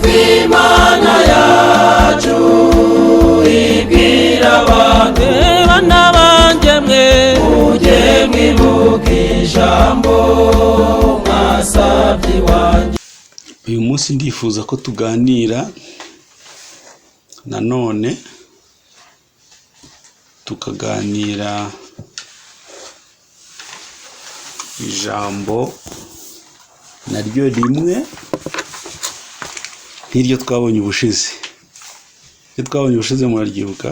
Imana yacu ibwira abantu, bana banjye mwe, mujye mwibuka ijambo mwasabye iwanjye. Uyu munsi ndifuza ko tuganira nanone, tukaganira ijambo naryo rimwe nk'iryo twabonye ubushize. Iryo twabonye ubushize muraryibuka?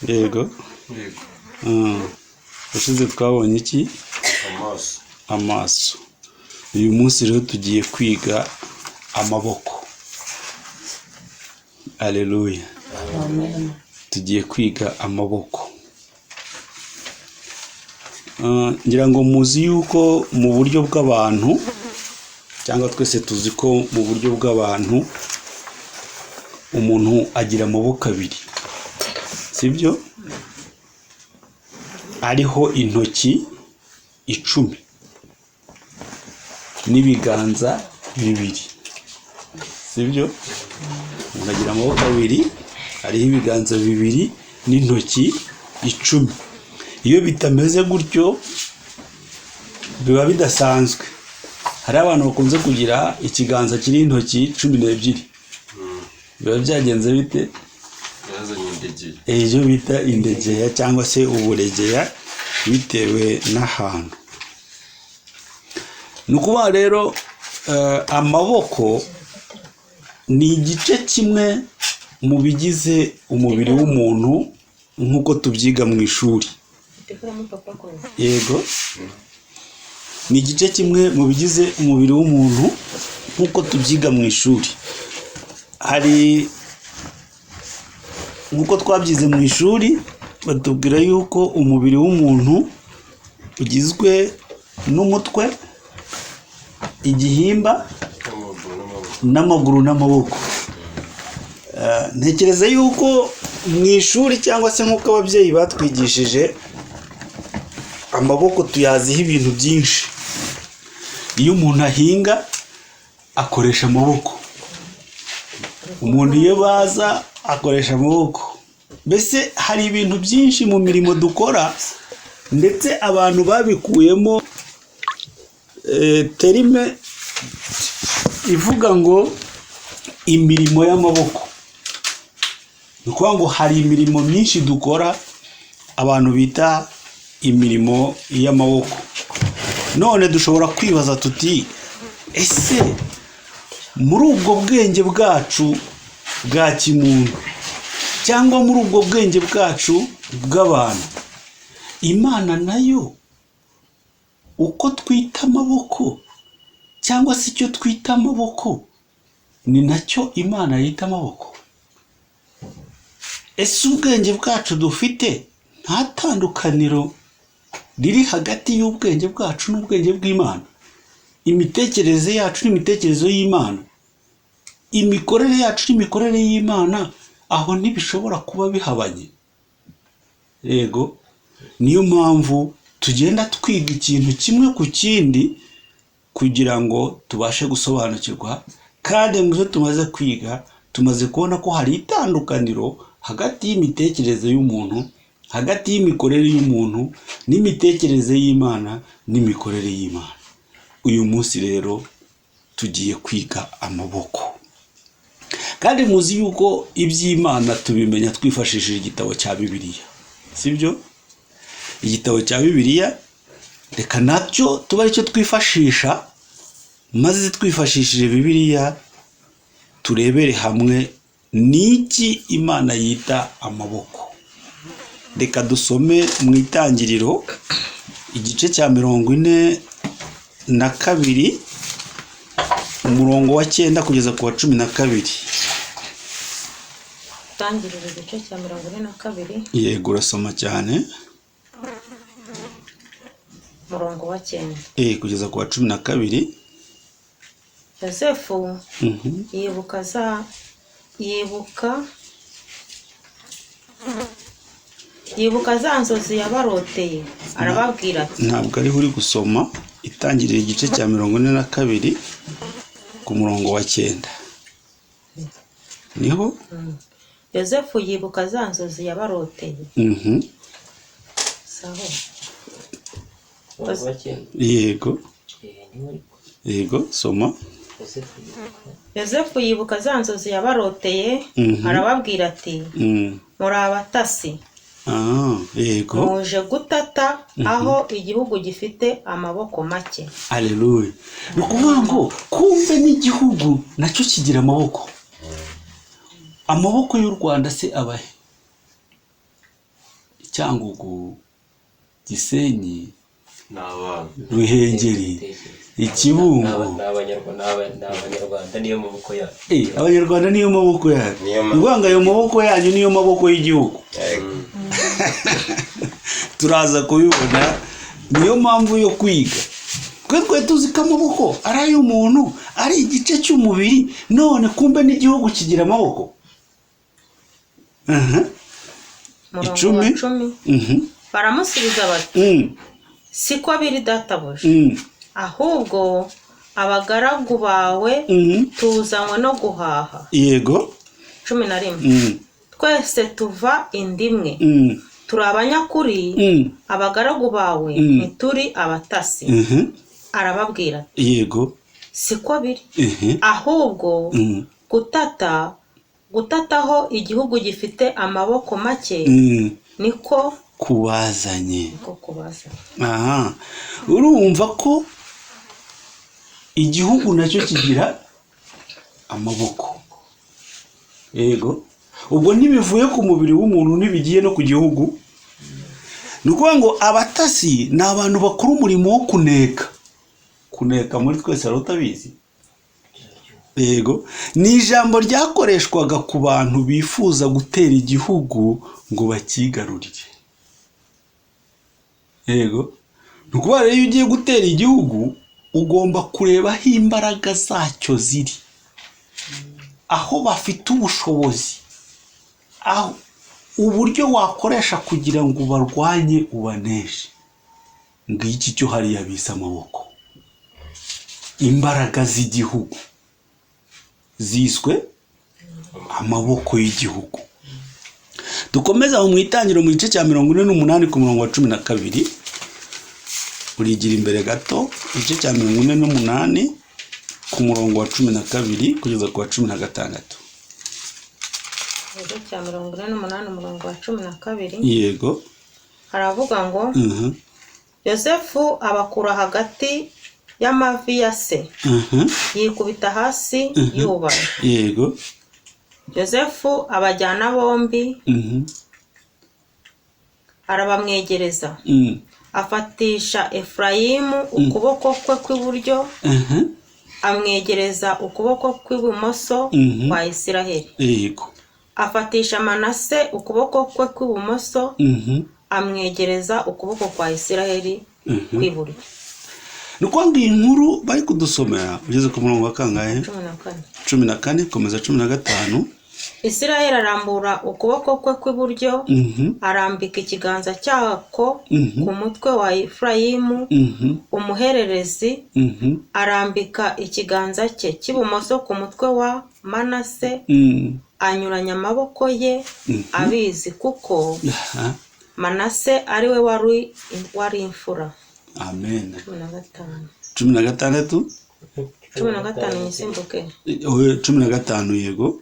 Yego. Yego. Ubushize twabonye iki? Amaso. Amaso. Uyu munsi rero tugiye kwiga amaboko. Aleluya! Tugiye kwiga amaboko. Ngira ngo muzi yuko mu buryo bw'abantu, cyangwa twese tuzi ko mu buryo bw'abantu umuntu agira amaboko abiri, sibyo? Ariho intoki 10 n'ibiganza bibiri, sibyo? Umuntu agira amaboko abiri hariho ibiganza bibiri n'intoki 10. Iyo bitameze gutyo biba bidasanzwe. Hari abantu bakunze kugira ikiganza kiriho intoki 12. Biba byagenze bite? Yazanye indegeye. Ibyo bita indegeya cyangwa se uburegeya, bitewe n'ahantu. Ni ukuvuga rero, amaboko ni igice kimwe mu bigize umubiri w'umuntu nk'uko tubyiga mu ishuri. Yego, ni igice kimwe mu bigize umubiri w'umuntu nk'uko tubyiga mu ishuri. Hari nk'uko twabyize mu ishuri, batubwira yuko umubiri w'umuntu ugizwe n'umutwe, igihimba, Amaguru n'amaboko. n'amaguru n'amaboko. Ntekereza yuko mu ishuri cyangwa se nk'uko ababyeyi batwigishije, amaboko tuyaziho ibintu byinshi. Iyo umuntu ahinga akoresha amaboko, umuntu iyo baza akoresha amaboko. Mbese hari ibintu byinshi mu mirimo dukora, ndetse abantu babikuyemo terme ivuga ngo imirimo y'amaboko. Ni ukuvuga ngo hari imirimo myinshi dukora abantu bita imirimo y'amaboko. None dushobora kwibaza tuti: ese muri ubwo bwenge bwacu bwa kimuntu, cyangwa muri ubwo bwenge bwacu bw'abantu, Imana nayo uko twita amaboko cyangwa se icyo twita amaboko ni nacyo Imana yita amaboko? Ese ubwenge bwacu dufite, nta tandukaniro riri hagati y'ubwenge bwacu n'ubwenge bw'Imana? Imitekerereze yacu n'imitekerereze y'Imana, imikorere yacu n'imikorere y'Imana, aho ntibishobora kuba bihabanye? Yego, niyo mpamvu tugenda twiga ikintu kimwe ku kindi kugira ngo tubashe gusobanukirwa. Kandi mu byo tumaze kwiga, tumaze kubona ko hari itandukaniro hagati y'imitekerereze y'umuntu, hagati y'imikorere y'umuntu n'imitekerereze y'Imana n'imikorere y'Imana. Uyu munsi rero tugiye kwiga amaboko. Kandi muzi yuko iby'Imana tubimenya twifashishije igitabo cya Bibiliya, sibyo? Igitabo cya Bibiliya reka nacyo tuba aricyo twifashisha, maze twifashishije Bibiliya turebere hamwe ni iki Imana yita amaboko. Reka dusome mu Itangiriro igice cya 42, umurongo wa 9 kugeza ku wa 12. Itangiriro igice cya 42. Yego, urasoma cyane. Umurongo wa 9. Kugeza ku wa 12. Yosefu yibuka za nzozi yabaroteye, arababwira ati: Ntabwo ariho uri gusoma. Itangirira igice cya 42. Ku murongo wa 9 niho. Yosefu yibuka za nzozi yabaroteye. Sawa. Umurongo wa 9. Yego. Niwe ariko. Yego, soma. Yosefu yibuka. Yosefu yibuka za nzozi yabaroteye, arababwira ati: "Muri abatasi, Ah, yego. muje gutata aho igihugu gifite amaboko make." Aleluya! Ni ukuvuga ngo kumbe n'igihugu nacyo kigira amaboko. Amaboko y'u Rwanda se abahe? Cyangugu, Gisenyi, Ni abana. Ruhengeri, Ikibungo. Ni Abanyarwanda, niyo maboko yacu. Abanyarwanda niyo maboko yanyu. Niyo Ni ukuvuga ngo ayo maboko yanyu niyo maboko y'igihugu. Turaza kubibona, niyo mpamvu yo kwiga. Twe tuzi ko amaboko ari ay'umuntu, ari igice cy'umubiri, none kumbe n'igihugu kigira amaboko. Aha. Umurongo wa 10. 10. Baramusubiza bati: "Siko biri, databuja, ahubwo abagaragu bawe tuzanywe no guhaha." 11. Twese tuva inda imwe, turi abanyakuri, abagaragu bawe, ntituri abatasi. Arababwira ati: "Siko biri, ahubwo gutataho igihugu gifite amaboko make niko Kubazanye. Niko kubaza." Aha, urumva ko igihugu nacyo kigira amaboko. Yego, ubwo ntibivuye ku mubiri w'umuntu, ntibigiye no ku gihugu. Ni ukuvuga ngo abatasi ni abantu bakora umurimo wo kuneka. Kuneka muri twese hari utabizi? Yego, ni ijambo ryakoreshwaga ku bantu bifuza gutera igihugu ngo bakigarurire. Yego, ni ukuvuga rero iyo ugiye gutera igihugu ugomba kureba aho imbaraga zacyo ziri, aho bafite ubushobozi, aho uburyo wakoresha kugira ngo ubarwanye, ubaneshe. Ngiki cyo hariya bise amaboko, imbaraga z'igihugu ziswe amaboko y'igihugu. Dukomeze aho mu Itangiro, mu gice cya 48, ku murongo wa 12. Urigira imbere gato, igice cya 48, ku murongo wa 12 kugeza ku wa 16. Igice cya 48, umurongo wa 12. Yego. Haravuga ngo: Yosefu abakura hagati y'amavi ya se, yikubita hasi yubamye. Yosefu abajyana bombi, arabamwegereza, afatisha Efurayimu ukuboko kwe kw'iburyo, amwegereza ukuboko kw'ibumoso kwa Isiraheli, afatisha Manase ukuboko kwe kw'ibumoso, amwegereza ukuboko kwa Isiraheli kw'iburyo. Ni ukuvuga ngo iyi nkuru bari kudusomera, ugeze ku murongo wa kangahe? 14. 14, komeza 15. Isiraheli arambura ukuboko kwe kw'iburyo, arambika ikiganza cyako ku mutwe wa Efurayimu umuhererezi, arambika ikiganza cye cy'ibumoso ku mutwe wa Manase, anyuranya amaboko ye abizi, kuko Manase ari we wari imfura. Amen. 15. 16. 15, nyisimbuke. 15, yego.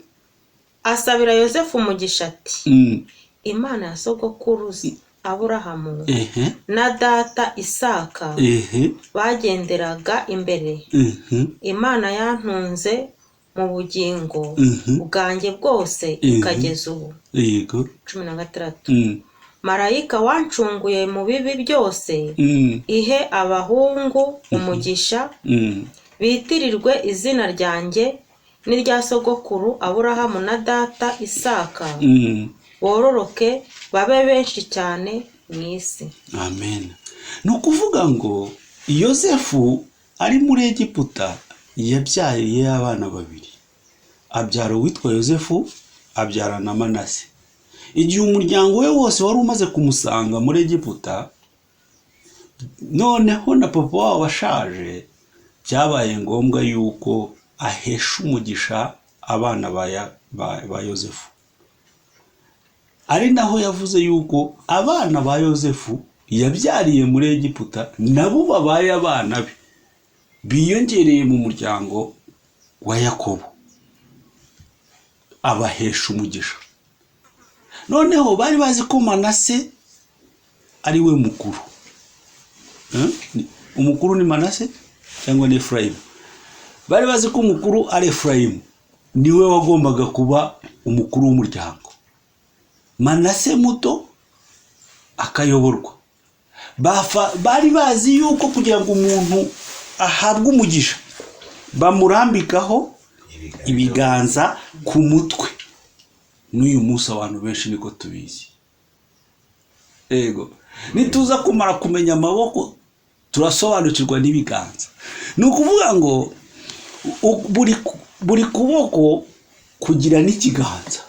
Asabira Yosefu umugisha ati: "Imana ya sogokuruza Aburahamu na data Isaka bagenderaga imbere, Imana yantunze mu bugingo bwanjye bwose ikageza ubu." 16. Marayika wancunguye mu bibi byose, ihe abahungu umugisha, bitirirwe izina ryanjye n'irya sogokuru Aburahamu na data Isaka, bororoke babe benshi cyane mu isi. Amen. Ni ukuvuga ngo Yosefu ari muri Egiputa yabyaye abana babiri, abyara uwitwa Yosefu, abyara na Manase. Igihe umuryango we wose wari umaze kumusanga muri Egiputa, noneho na papa wabo ashaje, byabaye ngombwa yuko aheshe umugisha abana ba Yozefu. Ari naho yavuze yuko abana ba Yozefu yabyariye muri Egiputa nabo babaye abana be, biyongereye mu muryango wa Yakobo, abahesha umugisha. Noneho bari bazi ko Manase ari we mukuru. Umukuru ni Manase cyangwa ni Efurayimu? Bari bazi ko umukuru ari Efurayimu, niwe wagombaga kuba umukuru w'umuryango. Manase muto akayoborwa. Bari bazi yuko kugira ngo umuntu ahabwe umugisha bamurambikaho ibiganza ku mutwe. N'uyu munsi abantu benshi niko tubizi. Yego, nituza kumara kumenya amaboko turasobanukirwa n'ibiganza. Ni ukuvuga ngo buri kuboko kugira n'ikiganza.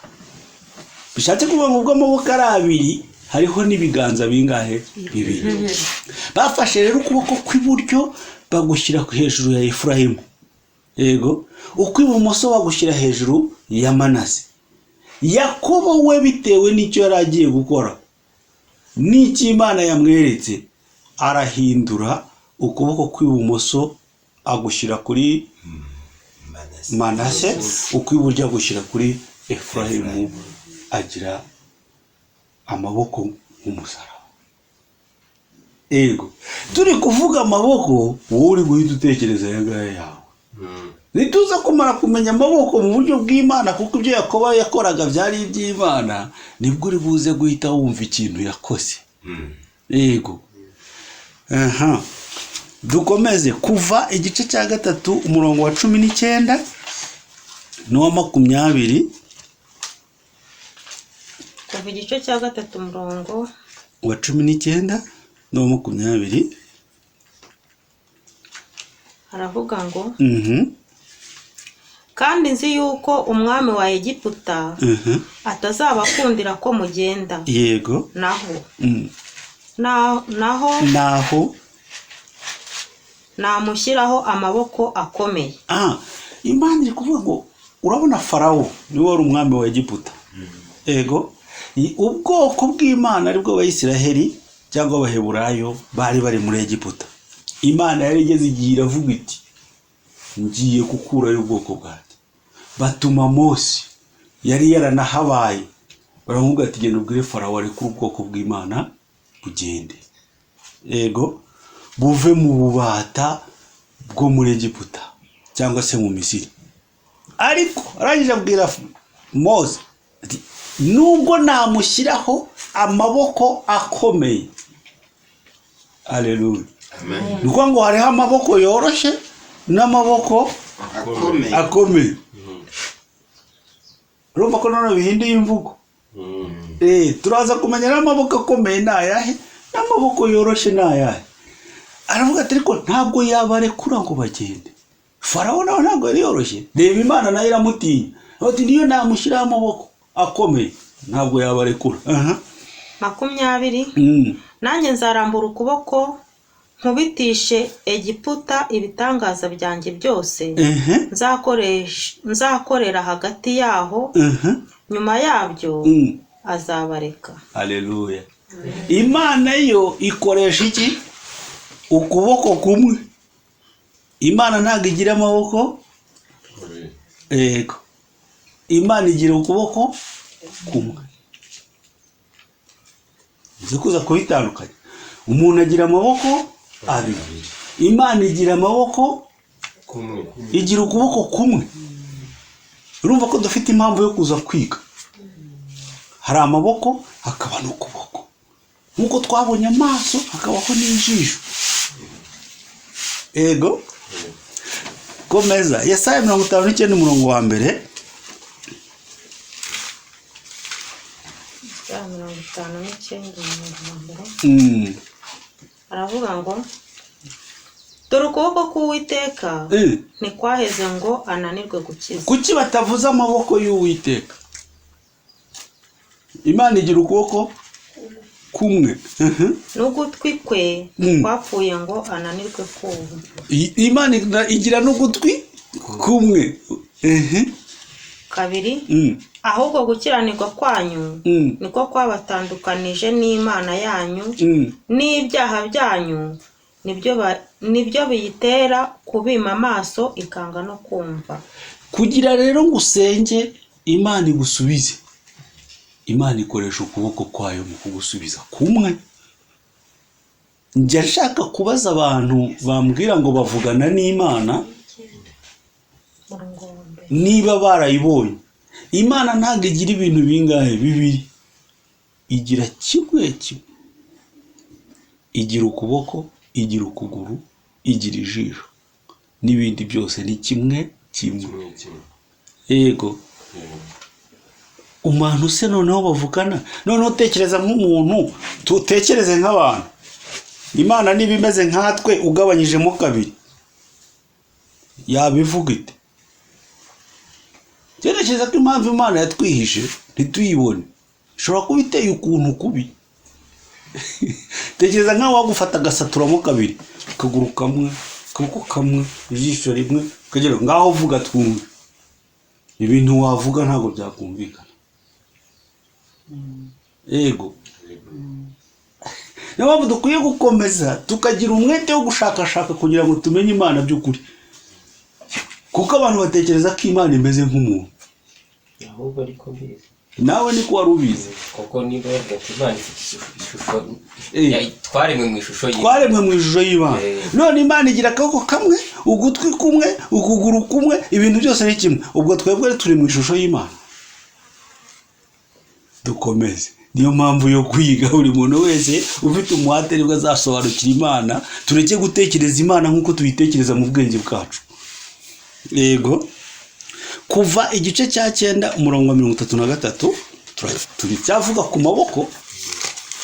Bishatse kuvuga ngo ubwo amaboko ari abiri hariho n'ibiganza bingahe? Bibiri. Bafashe rero ukuboko kw'iburyo bagushyira hejuru ya Efurayimu. Yego, ukw'ibumoso bagushyira hejuru ya Manase. Yakobo we bitewe n'icyo yari agiye gukora n'icyo Imana yamweretse, arahindura ukuboko kw'ibumoso agushyira kuri Manase, ukw'iburyo agushyira kuri Efurayimu, agira amaboko nk'umusaraba. Yego, turi kuvuga amaboko, wowe uri guhita utekereza aya ngaya yawe. Nituza kumara kumenya amaboko mu buryo bw'Imana, kuko ibyo Yakobo yakoraga byari iby'Imana, nibwo uri buze guhita wumva ikintu yakoze. Yego. Aha. Dukomeze kuva igice cya 3 umurongo wa 19 n'uwa 20. Kuva igice cya 3 umurongo wa 19 n'uwa 20. Haravuga ngo kandi nzi yuko umwami wa Egiputa atazabakundira ko mugenda. Yego. Naho naho namushyiraho amaboko akomeye. Imana iri kuvuga ngo urabona Farawo niwe wari umwami wa Egiputa. Yego, ubwoko bw'Imana aribwo Abayisiraheli cyangwa Abaheburayo bari bari muri Egiputa. Imana yari igeze igihe iravuga iti ngiye gukurayo ubwoko bwanjye. Batuma Mose, yari yaranahabaye, baramubwira ati genda ubwire Farawo arekure ubwoko bw'Imana bugende. Yego, buve mu bubata bwo muri Egiputa cyangwa se mu Misiri. Ariko arangije abwira Mose ati nubwo namushyiraho amaboko akomeye. Haleluya. Ni ukuvuga ngo hariho amaboko yoroshye n'amaboko akomeye. Urumva ko none bihinduye imvugo. Turaza kumenya n'amaboko akomeye ni ayahe n'amaboko yoroshye ni ayahe. Aravuga ati ariko ntabwo yabarekura ngo bagende. Farawo nawe ntabwo yari yoroshye. Reba Imana nayo iramutinya. Ati niyo namushyiraho amaboko akomeye ntabwo yabarekura. 20. Nanjye nzarambura ukuboko nkubitishe Egiputa ibitangaza byanjye byose nzakorera hagati yaho, nyuma yabyo azabareka. Haleluya. Imana yo ikoresha iki? Ukuboko kumwe. Imana ntabwo igira amaboko. Yego, Imana igira ukuboko kumwe. Nzi kuza kubitandukanya. Umuntu agira amaboko abiri, Imana igira amaboko kumwe, igira ukuboko kumwe. Urumva ko dufite impamvu yo kuza kwiga. Hari amaboko hakaba n'ukuboko, nkuko twabonye amaso hakabaho n'ijisho. Ego, komeza. Yesaya 59 umurongo wa 1. 59 umurongo wa 1. Aravuga ngo dore ukuboko k'Uwiteka ntikwaheze ngo ananirwe gukiza. Kuki batavuze amaboko y'Uwiteka? Imana igira ukuboko kumwe. N'ugutwi kwe kwapfuye ngo ananirwe kumva. Imana igira n'ugutwi Kumwe. Kabiri, ahubwo gukiranirwa kwanyu niko kwabatandukanije n'Imana yanyu, n'ibyaha byanyu nibyo biyitera kubima amaso ikanga no kumva. Kugira rero ngo usenge Imana igusubize, Imana ikoresha ukuboko kwayo mu kugusubiza kumwe. Njya nshaka kubaza abantu bambwira ngo bavugana n'Imana niba barayibonye. Imana ntabwo igira ibintu bingahe? Bibiri. Igira kimwe kimwe. Igira ukuboko, igira ukuguru, igira ijisho, n'ibindi byose ni kimwe kimwe. Yego. Umuntu se noneho bavugana, noneho utekereza nk'umuntu, tutekereze nk'abantu. Imana niba imeze nkatwe ugabanyijemo kabiri, yabivuga ite? Tekereza ko impamvu Imana yatwihishe ntituyibone ishobora kuba iteye ukuntu kubi. Tekereza nkaho wagufata agasaturamo kabiri, akaguru kamwe, akaboko kamwe, ijisho rimwe, ukagera ngaho uvuga twumve. Ibintu wavuga ntabwo byakumvikana. Yego. Niyo mpamvu dukwiye gukomeza tukagira umwete wo gushakashaka kugira ngo tumenye Imana by'ukuri. Kuko abantu batekereza ko Imana imeze nk'umuntu. Ahubwo ariko mbizi. Nawe niko wari ubizi. Kuko niba bavuga ati Imana ifite ishusho, twaremwe mu ishusho y'Imana. Twaremwe mu ishusho y'Imana. None Imana igira akaboko kamwe, ugutwi kumwe, ukuguru kumwe, ibintu byose ni kimwe. Ubwo twebwe turi mu ishusho y'Imana. Dukomeze. Niyo mpamvu yo kwiga buri muntu wese ufite umuhate nibwo azasobanukira Imana. Tureke gutekereza Imana nk'uko tuyitekereza mu bwenge bwacu. Yego. Kuva igice cya 9 umurongo wa 33, turi cyavuga ku maboko.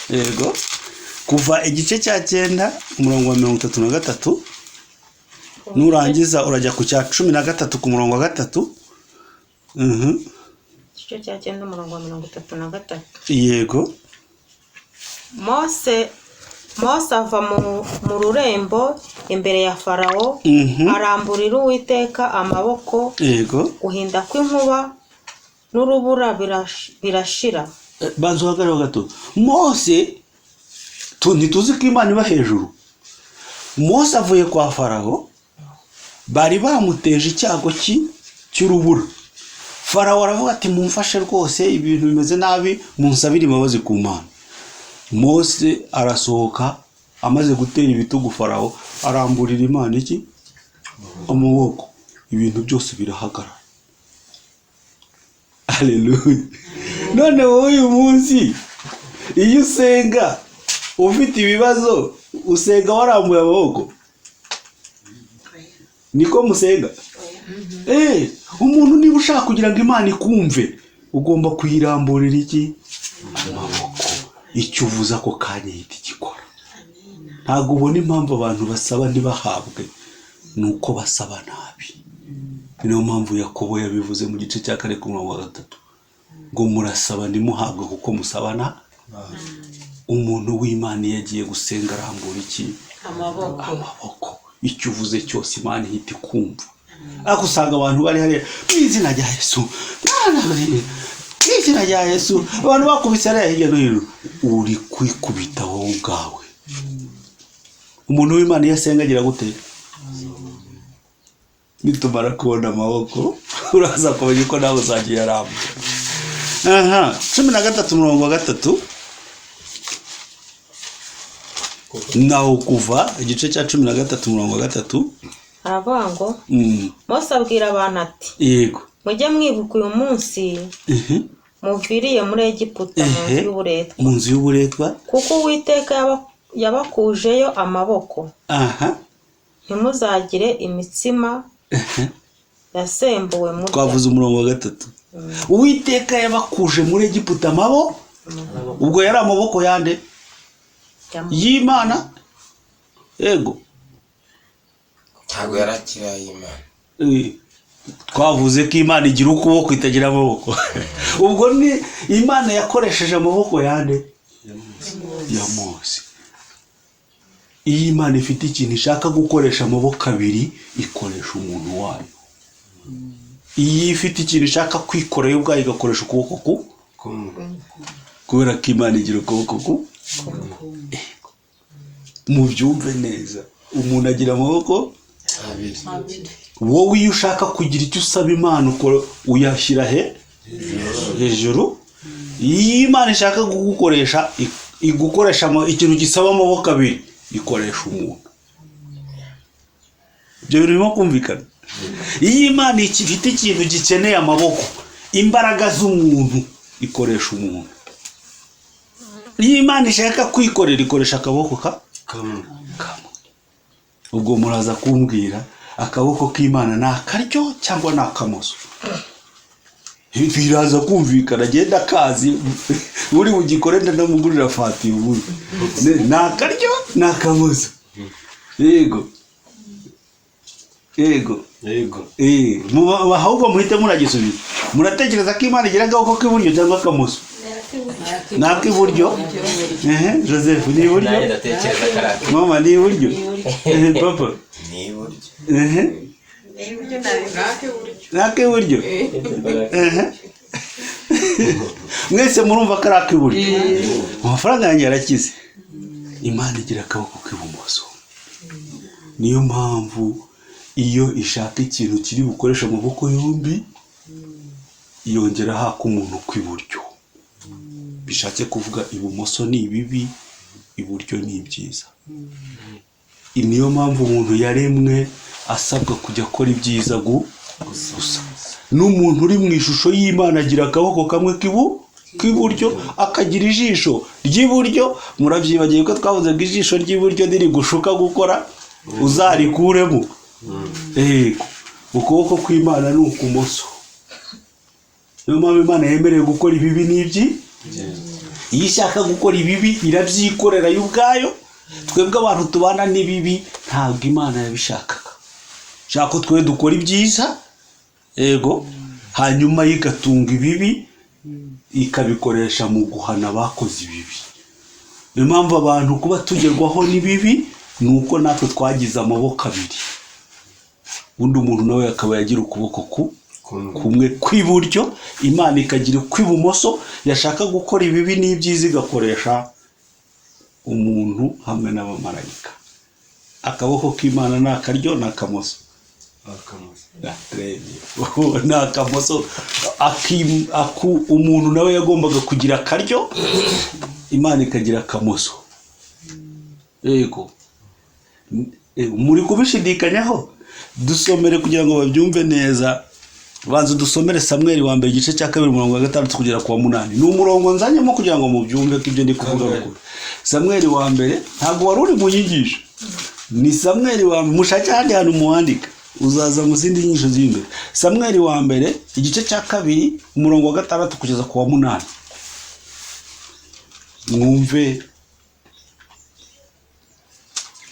Yego. Kuva igice cya 9 umurongo wa 33, nurangiza urajya ku cya 13 ku murongo wa 3. Igice cya 9 umurongo wa 33. Yego. Mose ava mu rurembo imbere ya Farawo, aramburira Uwiteka amaboko. Yego. Guhinda kw'inkuba n'urubura birashira. Banza uhagarare gato. Mose ntituzi ko Imana iba hejuru. Mose avuye kwa Farawo, bari bamuteje icyago cy'urubura. Farawo aravuga ati mumfashe rwose, ibintu bimeze nabi, munsabire imbabazi ku Mana. Mose arasohoka amaze gutera ibitugu Farawo, aramburira Imana iki? Amaboko. Ibintu byose birahagarara. Haleluya. None wowe uyu munsi iyo usenga ufite ibibazo, usenga warambuye amaboko? Niko musenga? Umuntu niba ushaka kugira ngo Imana ikumve, ugomba kuyiramburira iki? Amaboko. Icyo uvuze ako kanya ihita igikora. Ntabwo ubona impamvu abantu basaba ntibahabwe, ni uko basaba nabi. Niyo mpamvu Yakobo yabivuze mu gice cya 4 ku murongo wa 3, ngo murasaba ntimuhabwe kuko musabana. Umuntu w'Imana iyo agiye gusenga arambura iki? Amaboko. Icyo uvuze cyose Imana ihita ikumva. Ariko usanga abantu bari hariya mu izina rya Yesu, mu izina rya Yesu, abantu bakubise hariya hirya no hino. Uri kwikubita wowe ubwawe. Umuntu w'Imana iyo asenga agira gute? Nitumara kubona amaboko uraza kumenya uko nawe uzagiye arambura. 13 umurongo wa 3. Naho kuva igice cya 13 umurongo wa 3. Aravuga ngo Mose abwira abantu ati yego, mujye mwibuka uyu munsi muviriye muri Egiputa mu nzu y'uburetwa, kuko Uwiteka yabakujeyo amaboko. Ntimuzagire imitsima yasembuwe murya. Twavuze umurongo wa 3. Uwiteka yabakuje muri Egiputa amaboko. Ubwo yari amaboko yande? Y'Imana. Yego. Ntabwo yarakira y'Imana. Twavuze ko Imana igira ukuboko itagira amaboko. Ubwo ni Imana yakoresheje amaboko yande? Ya Mose. Iyo Imana ifite ikintu ishaka gukoresha amaboko abiri, ikoresha umuntu wayo. Iyo ifite ikintu ishaka kwikorera yo ubwayo igakoresha ukuboko ku kubera ko Imana igira ukuboko ku. Mubyumve neza, umuntu agira amaboko abiri. Wowe iyo ushaka kugira icyo usaba Imana ukora uyashyira he? Hejuru. Iyo Imana ishaka kugukoresha igukoresha ikintu gisaba amaboko abiri, ikoresha umuntu. Ibyo bintu birimo kumvikana. Iyo Imana ifite ikintu gikeneye amaboko, imbaraga z'umuntu, ikoresha umuntu. Iyo Imana ishaka kwikorera ikoresha akaboko kamwe. Ubwo muraza kumbwira akaboko k'Imana ni akaryo cyangwa ni akamoso? Biraza kumvikana, agenda akazi uri bugikore ndamugurira fati ubundi. Ni akaryo ni akamoso? Yego yego Yego. Ahubwo muhite muragisubiza. Muratekereza ko Imana igira akaboko k'iburyo cyangwa akamoso? Ni ak'iburyo. Joseph ni iburyo? Nanjye ndatekereza karate. Mama ni iburyo? Papa Ni iburyo. Ni ak'iburyo. Mwese murumva ko ari ak'iburyo. Amafaranga yanjye yarakize. Imana igira akaboko k'ibumoso. Niyo mpamvu iyo ishaka ikintu kiri bukoresha amaboko yombi yongera haka umuntu kw'iburyo. Bishatse kuvuga ibumoso ni ibibi, iburyo ni ibyiza. Niyo mpamvu umuntu yaremwe asabwa kujya akora ibyiza gusa. N'umuntu uri mu ishusho y'Imana agira akaboko kamwe k'iburyo, akagira ijisho ry'iburyo. Murabyibagiye ko twavuze ngo ijisho ry'iburyo nirigushuka gukora uzarikuremo. Yego, ukuboko kw'Imana ni ukumoso. Niyo mpamvu Imana yemerewe gukora ibibi n'ibyi. Iyo ishaka gukora ibibi irabyikorera yo ubwayo. Twebwe abantu tubana n'ibibi ntabwo Imana yabishakaga. Shaka ko twe dukora ibyiza, yego, hanyuma igatunga ibibi ikabikoresha mu guhana abakoze ibibi. Niyo mpamvu abantu kuba tugerwaho n'ibibi ni uko natwe twagize amaboko abiri. Undi umuntu nawe akaba yagira ukuboko kumwe kw'iburyo, Imana ikagira ukw'ibumoso. Yashaka gukora ibibi n'ibyiza igakoresha umuntu hamwe n'abamarayika. Akaboko k'Imana ni akaryo ni akamoso? Ni akamoso. Umuntu nawe yagombaga kugira akaryo, Imana ikagira akamoso. Yego, muri kubishidikanyaho? Dusomere kugira ngo babyumve neza. Banza dusomere Samweli wa mbere igice cya 2 umurongo wa 6 kugera ku wa 8. Ni umurongo nzanyemo kugira ngo mubyumve ko ibyo ndi kuvuga rukuru. Samweli wa mbere ntabwo wari uri mu nyigisho. Ni Samweli wa mbere, mushake ahandi hantu muwandika, uzaza mu zindi nyigisho z'imbere. Samweli wa mbere igice cya 2 umurongo wa 6 kugeza ku wa 8. Mwumve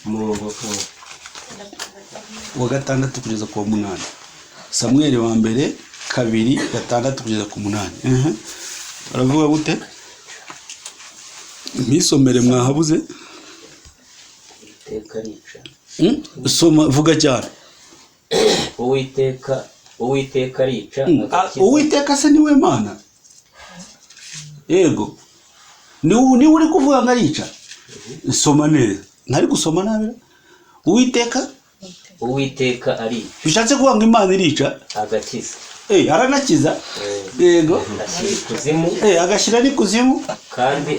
umurongo wa 6 kugeza ku wa 8. Samweli wa mbere 2 6 kugeza ku 8. Baravuga gute? Mpisomere mwahabuze. Uwiteka arica. Soma vuga cyane. Uwiteka arica. Uwiteka se niwe Mana? Yego. Ni uri kuvuga ngo arica? Soma neza. Ntari gusoma nabi. Uwiteka Uwiteka arica. Bishatse kuvuga ngo Imana irica? Agakiza. Aranakiza. Yego. Ashyira ikuzimu. Agashyira n'ikuzimu. Kandi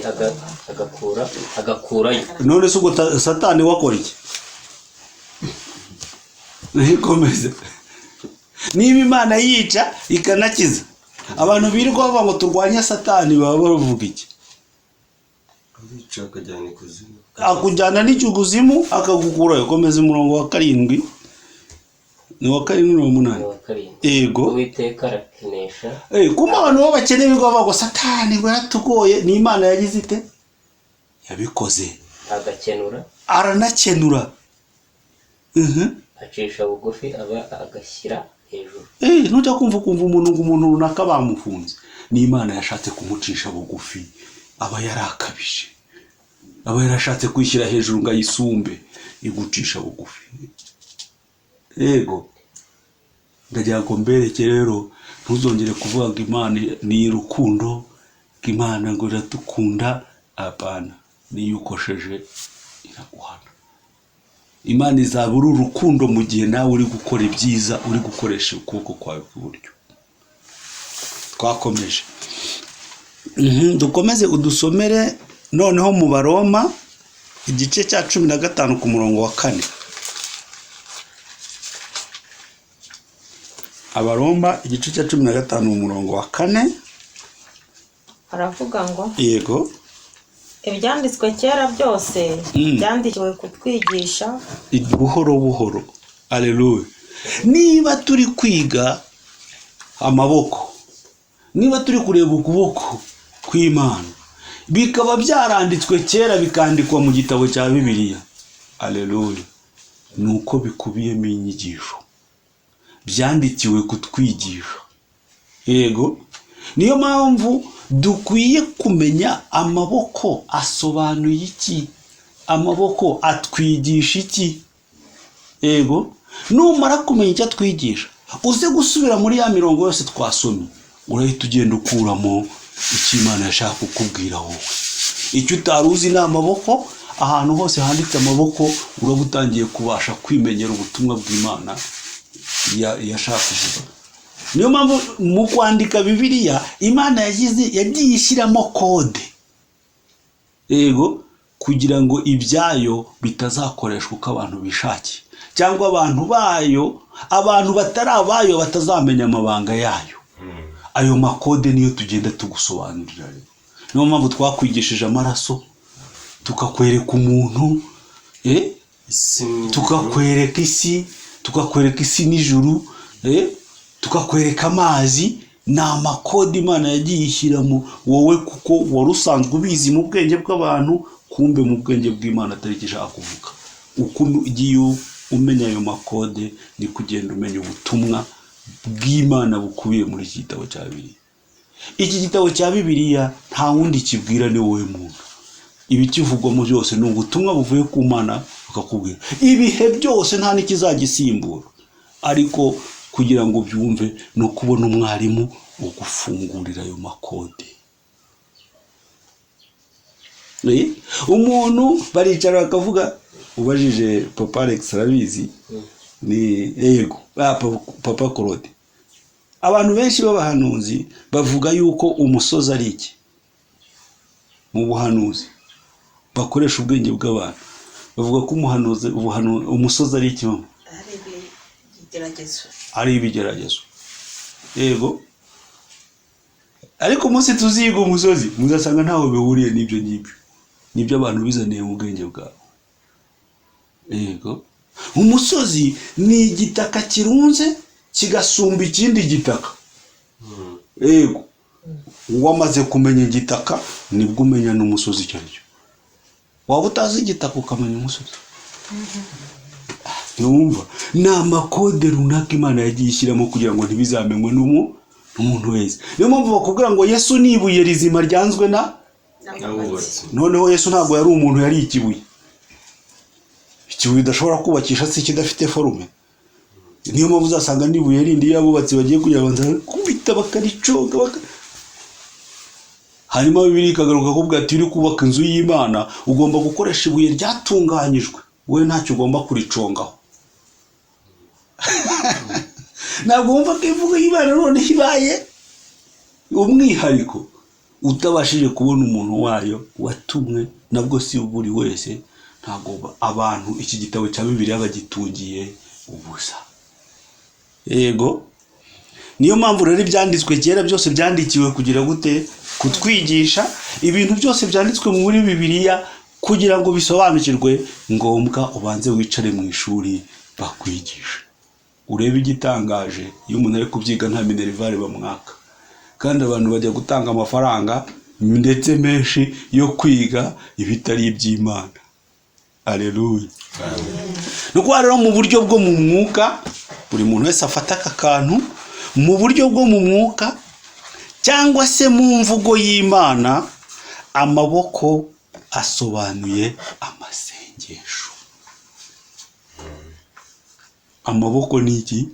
agakurayo. None se ubwo Satani wakora iki? Ntikomeze. Niba Imana yica ikanakiza, abantu birirwa bavuga ngo turwanye Satani baba bavuga iki? Arica akajyana ikuzimu. Akujyana n'ikuzimu akagukurayo. Komeza umurongo wa 7. Ni wa 7 n'uwa 8. Yego. Uwiteka arakinesha. Kuma abantu b'abakene birirwa bavuga ngo Satani ngo yaratugoye, ni Imana yagize ite? Yabikoze. Agakenura. Aranakenura. Acisha bugufi aba agashyira hejuru. Ntujya kumva umuntu ngo umuntu runaka bamufunze. Ni Imana yashatse kumucisha bugufi, aba yarakabije. Aba yarashatse kwishyira hejuru ngo ayisumbe, igucisha bugufi. Yego. Ndagira ngo mbereke rero, ntuzongere kuvuga ngo Imana ni urukundo, ngo Imana ngo iradukunda. Apana, niyo ukosheje iraguhana. Imana izaba uri urukundo mu gihe nawe uri gukora ibyiza, uri gukoresha ukuboko kwawe kw'iburyo. Twakomeje. Dukomeze udusomere noneho mu Baroma igice cya 15 ku murongo wa 4. Abaroma igice cya 15 mu murongo wa 4 aravuga ngo yego, ibyanditswe kera byose byandikiwe kutwigisha buhoro buhoro. Haleluya. Niba turi kwiga amaboko, niba turi kureba ukuboko kw'Imana, bikaba byaranditswe kera bikandikwa mu gitabo cya Bibiliya, haleluya, nuko bikubiyemo inyigisho, byandikiwe kutwigisha. Yego, niyo mpamvu dukwiye kumenya amaboko asobanuye iki, amaboko atwigisha iki. Yego, numara kumenya icyo atwigisha, uze gusubira muri ya mirongo yose twasomye, urahita ugenda ukuramo icyo Imana yashaka kukubwira wowe. Icyo utari uzi ni amaboko. Ahantu hose handitse amaboko uraba utangiye kubasha kwimenyera ubutumwa bw'Imana yashaka kuvuga. Niyo mpamvu mu kwandika Bibiliya Imana yagiye ishyiramo kode, yego, kugira ngo ibyayo bitazakoreshwa uko abantu bishakiye, cyangwa abantu bayo, abantu batari abayo batazamenya amabanga yayo. Ayo makode niyo tugenda tugusobanurira. Niyo mpamvu twakwigishije amaraso, tukakwereka umuntu, tukakwereka isi, tukakwereka isi n'ijuru, tukakwereka amazi. Ni amakode Imana yagiye ishyiramo wowe, kuko wari usanzwe ubizi mu bwenge bw'abantu, kumbe mu bwenge bw'Imana atari icyo ishaka kuvuga. Uko ugiye umenya ayo makode ni kugenda umenya ubutumwa bw'Imana bukubiye muri iki gitabo cya Bibiliya. Iki gitabo cya Bibiliya nta wundi kibwira, ni wowe muntu. Ibikivugwamo byose ni ubutumwa buvuye ku Mana, bukakubwira ibihe byose, nta n'ikizagisimbura. Ariko kugira ngo byumve ni ukubona umwarimu ugufungurira ayo makode. Umuntu baricara bakavuga, ubajije Papa Alex arabizi, ni yego, Papa Claude. Abantu benshi b'abahanuzi bavuga yuko umusozi ari iki mu buhanuzi, bakoresha ubwenge bw'abantu bavuga ko umuhanuzi umusozi ari iki mama? Ari ibigeragezo. Yego, ariko umunsi tuziga umusozi muzasanga ntaho bihuriye n'ibyo ngibyo, nibyo abantu bizaniye mu bwenge bwabo. Yego, umusozi ni igitaka kirunze kigasumba ikindi gitaka. Yego, wamaze kumenya igitaka nibwo umenya n'umusozi icyo ari cyo. Waba utazi igitaka ukamenya umusozi. Ntiwumva? Ni amakode runaka Imana yagiye ishyiramo kugira ngo ntibizamenywe n'umuntu wese. Niyo mpamvu bakubwira ngo Yesu ni ibuye rizima ryanzwe na abubatsi. Noneho Yesu ntabwo yari umuntu, yari ikibuye. Ikibuye udashobora kubakisha se kidafite forume. Niyo mpamvu uzasanga n'ibuye rindi y'abubatsi bagiye kugira banza kubita bakariconga Hanyuma Bibiliya ikagaruka kuvuga ati uri kubaka inzu y'Imana ugomba gukoresha ibuye ryatunganyijwe, wowe ntacyo ugomba kuricongaho. Ntabwo wumva ko imvugo y'Imana noneho ibaye umwihariko, utabashije kubona umuntu wayo watumwe, nabwo si buri wese. Ntabwo abantu iki gitabo cya Bibiliya bagitungiye ubusa. Yego, niyo mpamvu rero ibyanditswe kera byose byandikiwe kugira gute? Kutwigisha. Ibintu byose byanditswe muri Bibiliya kugira ngo bisobanukirwe, ngombwa ubanze wicare mu ishuri bakwigisha. Urebe igitangaje, iyo umuntu ari kubyiga nta minerivare bamwaka, kandi abantu bajya gutanga amafaranga ndetse menshi yo kwiga ibitari iby'Imana. Haleluya. Nuko rero mu buryo bwo mu mwuka buri muntu wese afata aka kantu mu buryo bwo mu mwuka cyangwa se mu mvugo y'Imana, amaboko asobanuye amasengesho. Amaboko ni iki?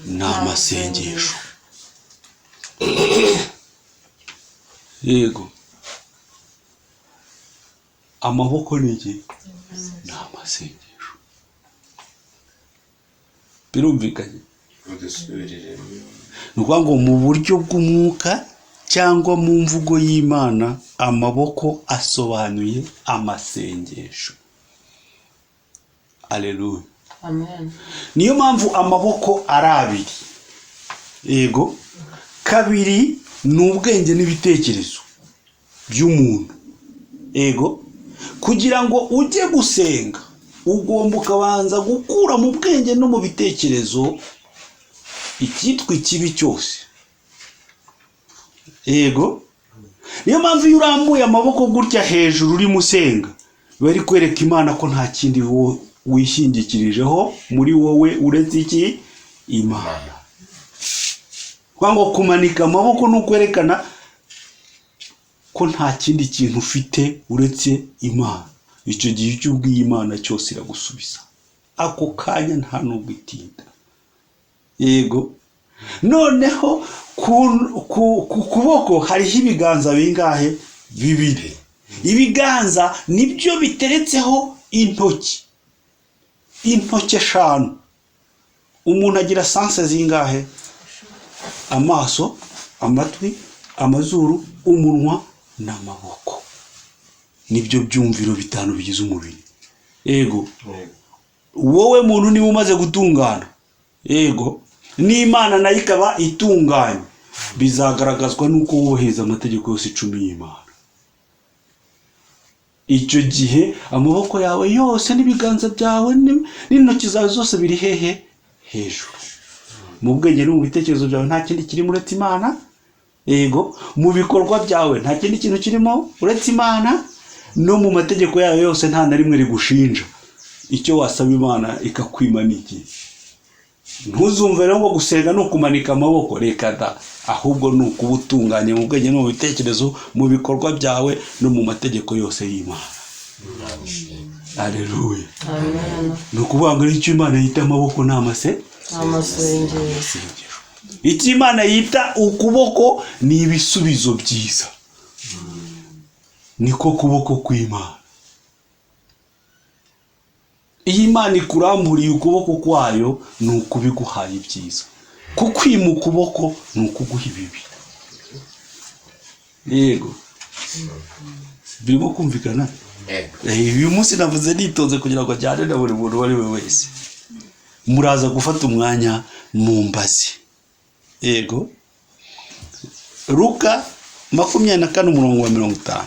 Ni amasengesho. Yego, amaboko ni iki? Ni amasengesho. Birumvikanye? Udusubiriremo. Ni ukuvuga ngo mu buryo bw'umwuka cyangwa mu mvugo y'Imana, amaboko asobanuye amasengesho. Aleluya. Amen. Niyo mpamvu amaboko ari abiri. Yego, kabiri ni ubwenge n'ibitekerezo by'umuntu. Yego, kugira ngo ujye gusenga ugomba ukabanza gukura mu bwenge no mu bitekerezo icyitwa ikibi cyose. Yego, niyo mpamvu iyo urambuye amaboko gutya hejuru urimo usenga, bari kwereka Imana ko nta kindi wishingikirijeho muri wowe uretse iki? Imana. Kuko ngo kumanika amaboko ni ukwerekana ko nta kindi kintu ufite uretse Imana. Icyo gihe icyo ubwiye Imana cyose iragusubiza ako kanya, nta nubwo itinda. Yego, noneho ku kuboko hariho ibiganza bingahe? Bibiri. Ibiganza nibyo biteretseho intoki, intoki eshanu. Umuntu agira sanse zingahe? Amaso, amatwi, amazuru, umunwa n'amaboko. Nibyo byumviro bitanu bigize umubiri. Yego, wowe muntu niba umaze gutungana, yego, n'Imana nayo ikaba itunganye, bizagaragazwa n'uko wubahiriza amategeko yose 10 y'Imana. Icyo gihe amaboko yawe yose n'ibiganza byawe n'intoki zawe zose biri hehe? Hejuru. Mu bwenge no mu bitekerezo byawe nta kindi kirimo uretse Imana. Yego, mu bikorwa byawe nta kindi kintu kirimo uretse Imana, no mu mategeko yayo yose nta na rimwe rigushinja. Icyo wasaba Imana ikakwima ni iki? Ntuzumve rero ngo gusenga ni ukumanika amaboko, reka da, ahubwo ni ukuba utunganye mu bwenge no mu bitekerezo, mu bikorwa byawe no mu mategeko yose y'Imana. Aleluya. Amen. Ni ukuvuga ngo icyo Imana yita amaboko ni Amasengesho. Icyo Imana yita ukuboko ni ibisubizo byiza. Niko kuboko kw'Imana. Iyo Imana ikuramburiye ukuboko kwayo ni ukubiguhaye ibyiza, kukwima ukuboko ni ukuguha ibibi. Yego, birimo kumvikana? Uyu munsi navuze nitonze kugira ngo ajyane na buri muntu uwo ari we wese. Muraza gufata umwanya mumbazi. Yego, Luka 24 umurongo wa 50.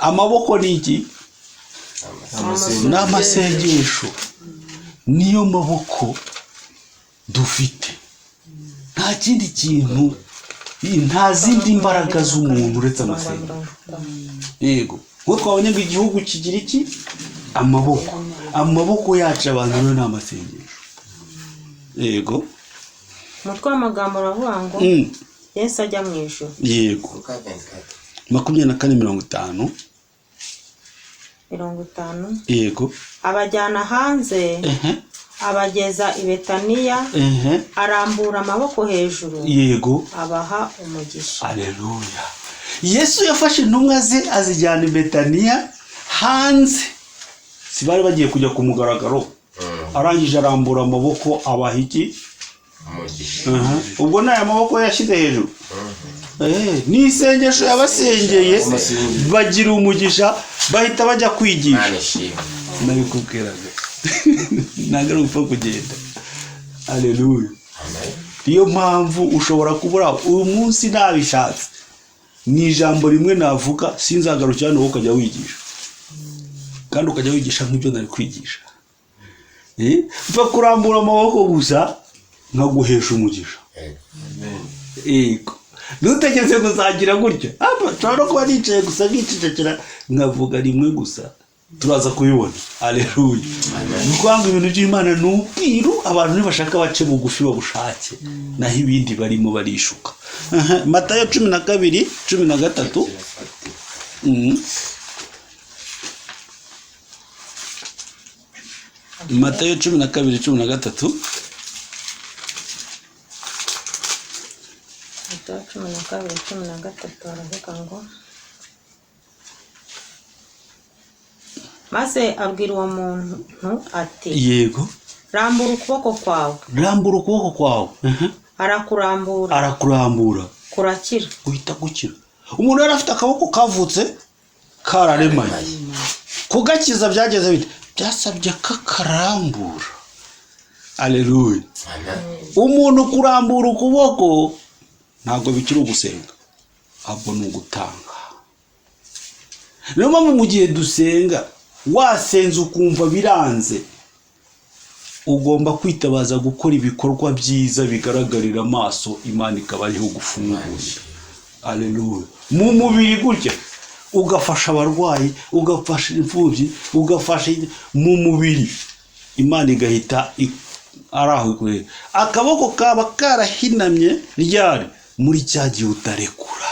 Amaboko ni iki? Ni amasengesho. Niyo maboko dufite, nta kindi kintu, nta zindi mbaraga z'umuntu uretse amasengesho. Yego, ngo twabonye ngo igihugu kigira iki? Amaboko. Amaboko yacu abantu rero ni amasengesho. Yego, umutwe w'amagambo uravuga ngo Yesu ajya mu ijuru. Yego, 24:50. 50. Yego, abajyana hanze, abageza i Betaniya, arambura amaboko hejuru, yego, abaha umugisha. Aleluya. Yesu yafashe intumwa ze azijyana i Betaniya hanze, si bari bagiye kujya ku mugaragaro. Arangije arambura amaboko abaha iki? Umugisha. Ubwo n'aya maboko yashyize hejuru ni isengesho yabasengeye, bagira umugisha, bahita bajya kwigisha. Nabikubwiraga, ntabwo ari upfa kugenda. Aleluya. Niyo mpamvu ushobora kubura uyu munsi nabishatse, ni ijambo rimwe navuga sinzagarukira hano, wowe ukajya wigisha, kandi ukajya wigisha nk'ibyo nari kwigisha. Upfa kurambura amaboko gusa nkaguhesha umugisha. Yego, ntutegereze kuzagira gutya. Nshobora no kuba nicaye gusa nkicecekera nkavuga rimwe gusa, turaza kubibona. Aleluya. Ni ukuvuga ngo ibintu by'Imana ni ubwiru, abantu ntibashaka bace bugufi babushake, naho ibindi barimo barishuka. Matayo 12:13. Matayo 12:13. Matayo 12:13 haravuga ngo maze abwira uwo muntu ati Yego. Rambura ukuboko kwawe. Rambura ukuboko kwawe. Arakurambura. Arakurambura. Kurakira. Guhita gukira. Umuntu yari afite akaboko kavutse kararemaye. Kugakiza byageze bite? Byasabye kakarambura. Aleluya. Umuntu kurambura ukuboko ntabwo bikiri ugusenga, ahubwo ni ugutanga. Niyo mpamvu mu gihe dusenga wasenze ukumva biranze, ugomba kwitabaza gukora ibikorwa byiza bigaragarira amaso, Imana ikaba ariho gufungurira. Aleluya. Mu mubiri gutya ugafasha abarwayi, ugafasha imfubyi, ugafasha mu mubiri, Imana igahita ari aho ikureba. Akaboko kaba karahinamye ryari muri cya gihe utarekura,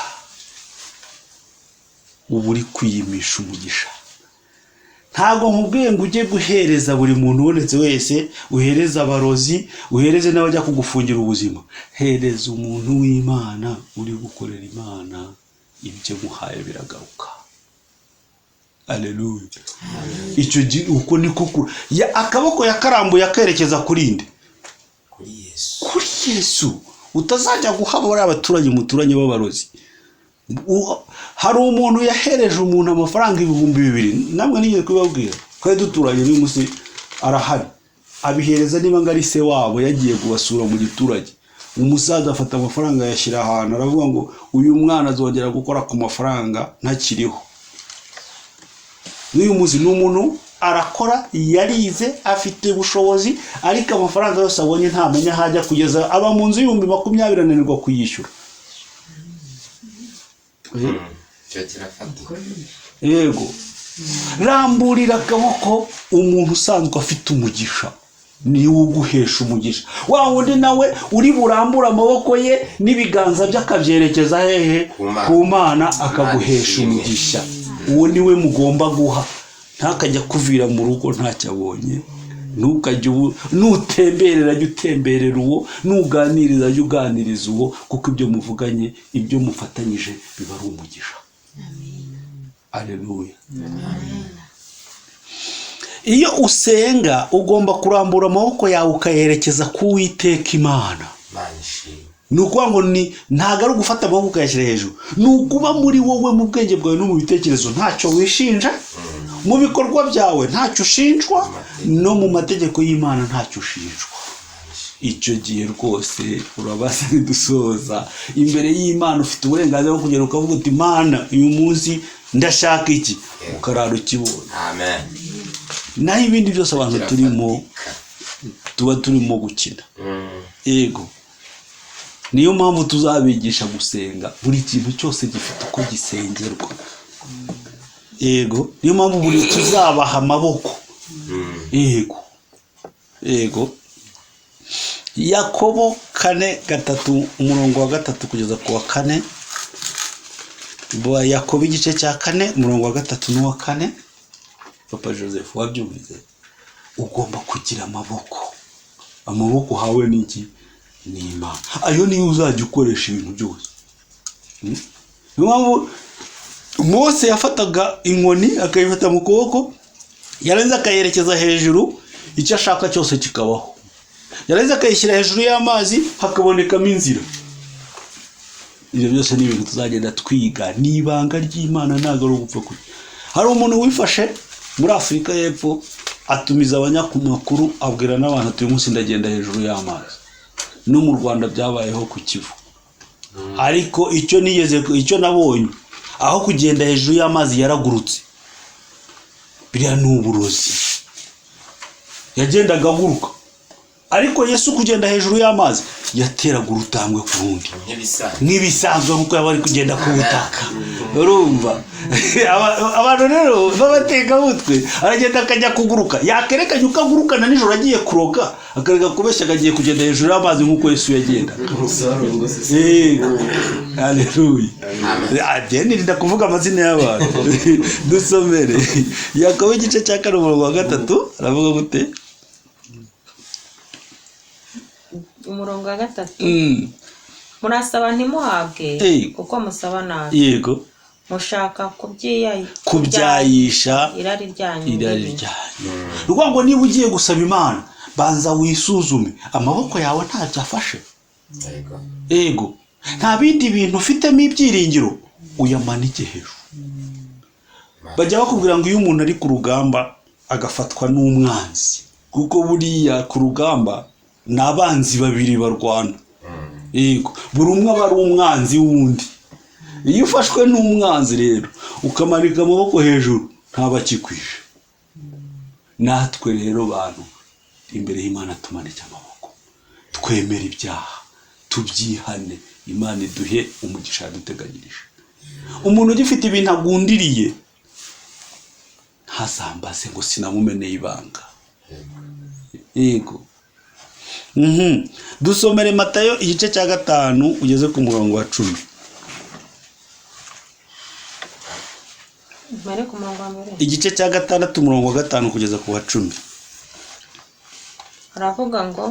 uba uri kwiyimisha umugisha. Ntabwo nkubwiye ngo ujye guhereza buri muntu ubonetse wese, uhereze abarozi, uhereze n'abajya kugufungira ubuzima. Hereza umuntu w'Imana uri gukorera Imana, ibyo muhaye biragaruka. Aleluya. Icyo gihe uko niko akaboko yakarambuye akerekeza kuri nde? Kuri Yesu. Kuri Yesu. Utazajya guha bariya abaturage muturanye b'abarozi. Hari umuntu yahereje umuntu amafaranga 2000, namwe nigeze kubabwira, twari duturanye n'uyu munsi arahari, abihereza niba ngo ari se wabo yagiye kubasura mu giturage. Umusaza afata amafaranga yashyira ahantu, aravuga ngo uyu mwana azongera gukora ku mafaranga ntakiriho. N'uyu munsi ni umuntu arakora, yarize, afite ubushobozi, ariko amafaranga yose abonye ntamenya aho ajya, kugeza aba mu nzu 20,000 ananirwa kuyishyura. Yego. Ramburira akaboko umuntu usanzwe afite umugisha, niwe uguhesha umugisha. Wa wundi nawe uri burambura amaboko ye n'ibiganza bye akabyerekeza hehe? Ku Mana, akaguhesha umugisha. Uwo niwe mugomba guha. Ntakajya kuvira mu rugo ntacyo abonye. Ntukajye nutemberera jya utemberera uwo, nuganiriza jya uganiriza uwo, kuko ibyo muvuganye, ibyo mufatanyije biba ari umugisha. Aleluya. Iyo usenga ugomba kurambura amaboko yawe ukayerekeza ku Uwiteka Imana. Ni ukuvuga ngo ntabwo ari ugufata amaboko ukayashyira hejuru, ni ukuba muri wowe mu bwenge bwawe no mu bitekerezo ntacyo wishinja, mu bikorwa byawe ntacyo ushinjwa, no mu mategeko y'Imana ntacyo ushinjwa. Icyo gihe rwose urabaza ntidusoza imbere y'Imana, ufite uburenganzira bwo kugera ukavuga uti Mana uyu munsi ndashaka iki, ukarara ukibonye. Amen. Naho ibindi byose abantu turimo tuba turimo gukina. Yego. Niyo mpamvu tuzabigisha gusenga, buri kintu cyose gifite uko gisengerwa. Yego, niyo mpamvu buri tuzabaha amaboko. Yego. Yego. Yakobo 4:3 umurongo wa 3 kugeza ku wa 4. Yakobo igice cya 4 umurongo wa 3 n'uwa 4. Papa Joseph wabyumvise? Ugomba kugira amaboko. Amaboko hawe n'iki? Ni Imana. Ayo niyo uzajya ukoresha ibintu byose. Niyo mpamvu Mose yafataga inkoni akayifata mu kuboko, yarangiza akayerekeza hejuru, icyo ashaka cyose kikabaho. Yarangiza akayishyira hejuru y'amazi hakabonekamo inzira. Ibyo byose ni ibintu tuzagenda twiga, ni ibanga ry'Imana, ntabwo ari ugupfa kurya. Hari umuntu wifashe muri Afurika y'Epfo atumiza abanyamakuru, abwira n'abantu ati uyu munsi ndagenda hejuru y'amazi. No mu Rwanda byabayeho ku Kivu. Ariko icyo nigeze, icyo nabonye, aho kugenda hejuru y'amazi yaragurutse. Biriya ni uburozi. Yagendaga aguruka. Ariko Yesu kugenda hejuru y'amazi yateraga urutambwe ku rundi nk'ibisanzwe, nkuko yaba ari kugenda ku butaka. Urumva abantu rero b'abatekamutwe, aragenda akajya kuguruka, yakerekanye uko agurukana nijoro agiye kuroga, akareka kubeshya agiye kugenda hejuru y'amazi nkuko Yesu yagenda. Haleluya. Nirinda kuvuga amazina y'abantu. Dusomere Yakobo igice cya 4 umurongo wa 3, aravuga gute? Umurongo wa 3. Murasaba ntimuhabwe, kuko musaba nabi. Yego. Mushaka kubyayisha irari ryanyu. Irari ryanyu. Ni ukuvuga ngo niba ugiye gusaba Imana, banza wisuzume amaboko yawe ntacyo afashe. Yego. Nta bindi bintu ufitemo ibyiringiro, uyamanike hejuru. Bajya bakubwira ngo iyo umuntu ari ku rugamba agafatwa n'umwanzi, kuko buriya ku rugamba ni abanzi babiri barwana. Yego, buri umwe aba ari umwanzi w'undi. Iyo ufashwe n'umwanzi rero ukamanika amaboko hejuru, ntaba akikwishe. Natwe rero bantu imbere y'Imana tumanike amaboko, twemere ibyaha, tubyihane, Imana iduhe umugisha yaduteganyirije. Umuntu ugifite ibintu agundiriye ntasambaze ngo sinamumeneye ibanga. Yego. Dusomere Matayo igice cya 5 ugeze ku murongo wa 10. Igice cya 6 umurongo wa 5 kugeza ku wa 10. Aravuga ngo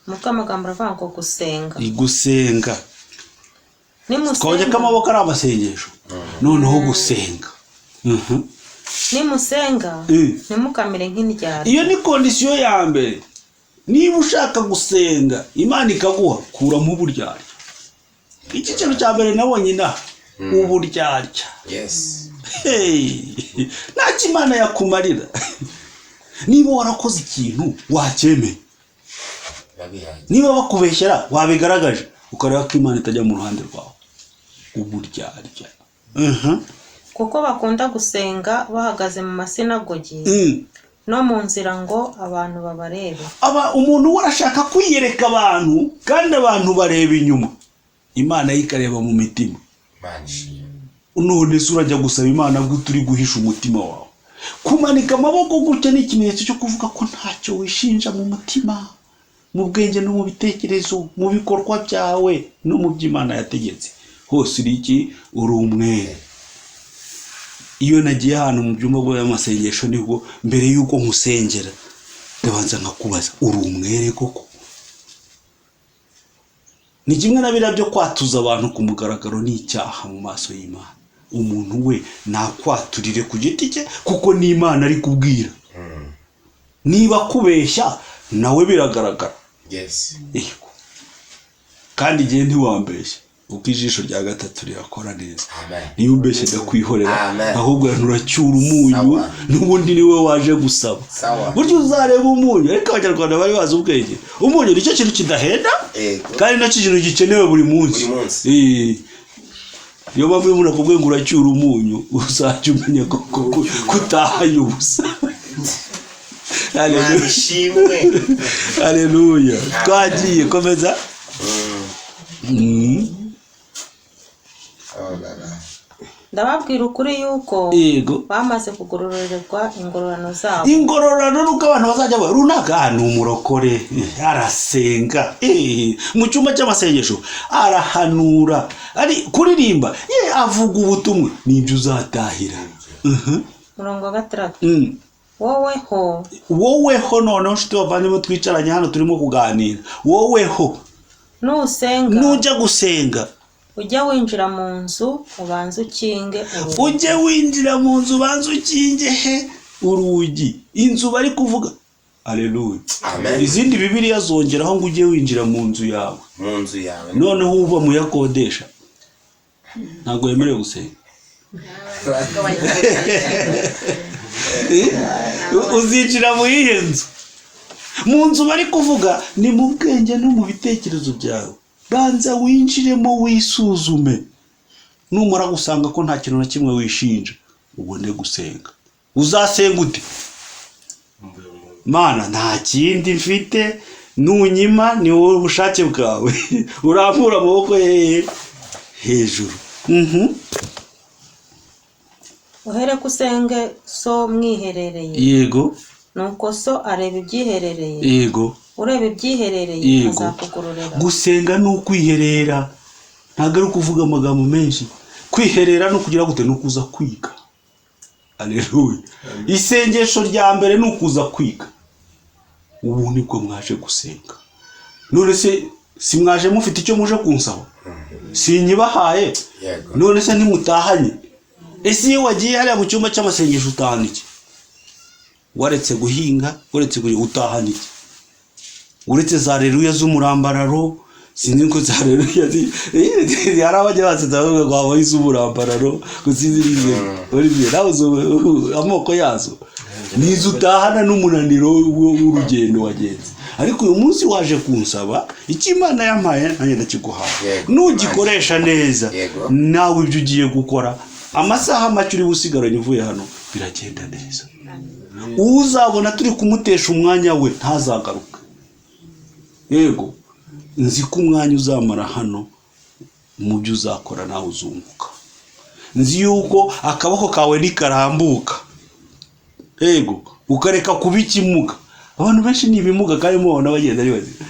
umutwe w'amagambo aravuga ngo gusenga. Gusenga. Twabonye ko amaboko ari amasengesho. Noneho gusenga. Nimusenga ntimukamere nk'indyarya. Iyo ni kondisiyo ya mbere. Niba ushaka gusenga Imana ikaguha, kuramo uburyarya. Iki kintu cya mbere nabonye inaha, uburyarya. Yes. Ntacyo Imana yakumarira. Niba warakoze ikintu wacyemeye, niba bakubeshyera wabigaragaje, ukareba ko Imana itajya mu ruhande rwawe. Uburyarya. Kuko bakunda gusenga bahagaze mu masinagogi no mu nzira ngo abantu babarebe. Aba umuntu warashaka kwiyereka abantu, kandi abantu bareba inyuma, Imana yikareba mu mitima. None se urajya gusaba Imana gute uri guhisha umutima wawe? Kumanika amaboko gutya ni ikimenyetso cyo kuvuga ko ntacyo wishinja mu mutima, mu bwenge no mu bitekerezo, mu bikorwa byawe no mu by'Imana yategetse. Hose uri iki? Uri umwere. Iyo nagiye ahantu mu byumba by'amasengesho, nibwo mbere y'uko nkusengera ndabanza nkakubaza, uri umwere koko? Ni kimwe na biriya byo kwatuza abantu ku mugaragaro, ni icyaha mu maso y'Imana. Umuntu we nakwaturire ku giti cye, kuko n'Imana ari kubwira. Niba kubeshya nawe biragaragara. Yes. Yego. Kandi igihe ntiwambeshya, uko ijisho rya 3 rirakora neza. Niba umbeshye ndakwihorera, ahubwo nturacyura umunyu, n'ubundi niwe waje gusaba. Burya uzareba umunyu, ariko Abanyarwanda bari bazi ubwenge. Umunyu nicyo kintu kidahenda, kandi nacyo kintu gikenewe buri munsi. Niyo mpamvu iyo umuntu akubwiye ngo uracyura umunyu, uzajya umenya ko kutahanye ubusa. Haleluya. Twagiye, komeza. Ndababwira ukuri yuko bamaze kugororerwa ingororano zabo. Ingororano nuko abantu bazajya ba runaka ni umurokore, arasenga, mu cyumba cy'amasengesho arahanura, ari kuririmba, ye avuga ubutumwa, nibyo uzatahira. Murongo wa 6. Woweho. Woweho noneho nshuti bavandimwe twicaranye hano turimo kuganira. Woweho. Nusenga. Nujya gusenga, ujye winjira mu nzu ubanze ukinge urugi. Ujye winjira mu nzu ubanze ukinge he urugi. Inzu bari kuvuga. Haleluya. Amen. Izindi Bibiliya zongeraho ngo ujye winjira mu nzu yawe. Mu nzu yawe. Noneho uba muyakodesha ntabwo yemerewe gusenga. Uzinjira mu yihe nzu? Mu nzu bari kuvuga ni mu bwenge no mu bitekerezo byawe. Banza winjiremo wisuzume. Numara gusanga ko nta kintu na kimwe wishinja, ubone gusenga. Uzasenga ute? Mana, nta kindi mfite, nunyima ni wowe ubushake bwawe. Urambura amaboko hejuru. Uhere kusenge so mwiherereye. Yego. Nuko so areba ibyiherereye. Yego. Ureba ibyiherereye azakugororera. Gusenga ni ukwiherera, ntabwo ari ukuvuga amagambo menshi. Kwiherera no kugira gute? No kuza kwiga. Haleluya. Isengesho rya mbere ni ukuza kwiga. Ubu nibwo mwaje gusenga. None se si mwaje mufite icyo muje kunsaba? Sinyibahaye? Yego. None se ntimutahanye? Ese iyo wagiye hariya mu cyumba cy'amasengesho utahana iki? Waretse guhinga, waretse guhinga, utahana iki? Uretse za reruya z'umurambararo, sinzi ko za reruya hari abajya basetsa bavuga ngo habaho iz'umurambararo, ngo sinzi n'izo. Olivier, nawe uzi amoko yazo? Nizo utahana n'umunaniro w'urugendo wagenze. Ariko uyu munsi waje kunsaba icyo Imana yampaye, nanjye ndakiguhaye. Yego. Nugikoresha neza, Yego. nawe ibyo ugiye gukora amasaha make uri busigaranye uvuye hano biragenda neza. Uzabona turi kumutesha umwanya we ntazagaruke. Yego, nzi ko umwanya uzamara hano mu byo uzakora nawe uzunguka. Nzi yuko akaboko kawe nikarambuka, yego, ukareka kuba ikimuga. Abantu benshi ni ibimuga kandi mubona bagenda ari bazima.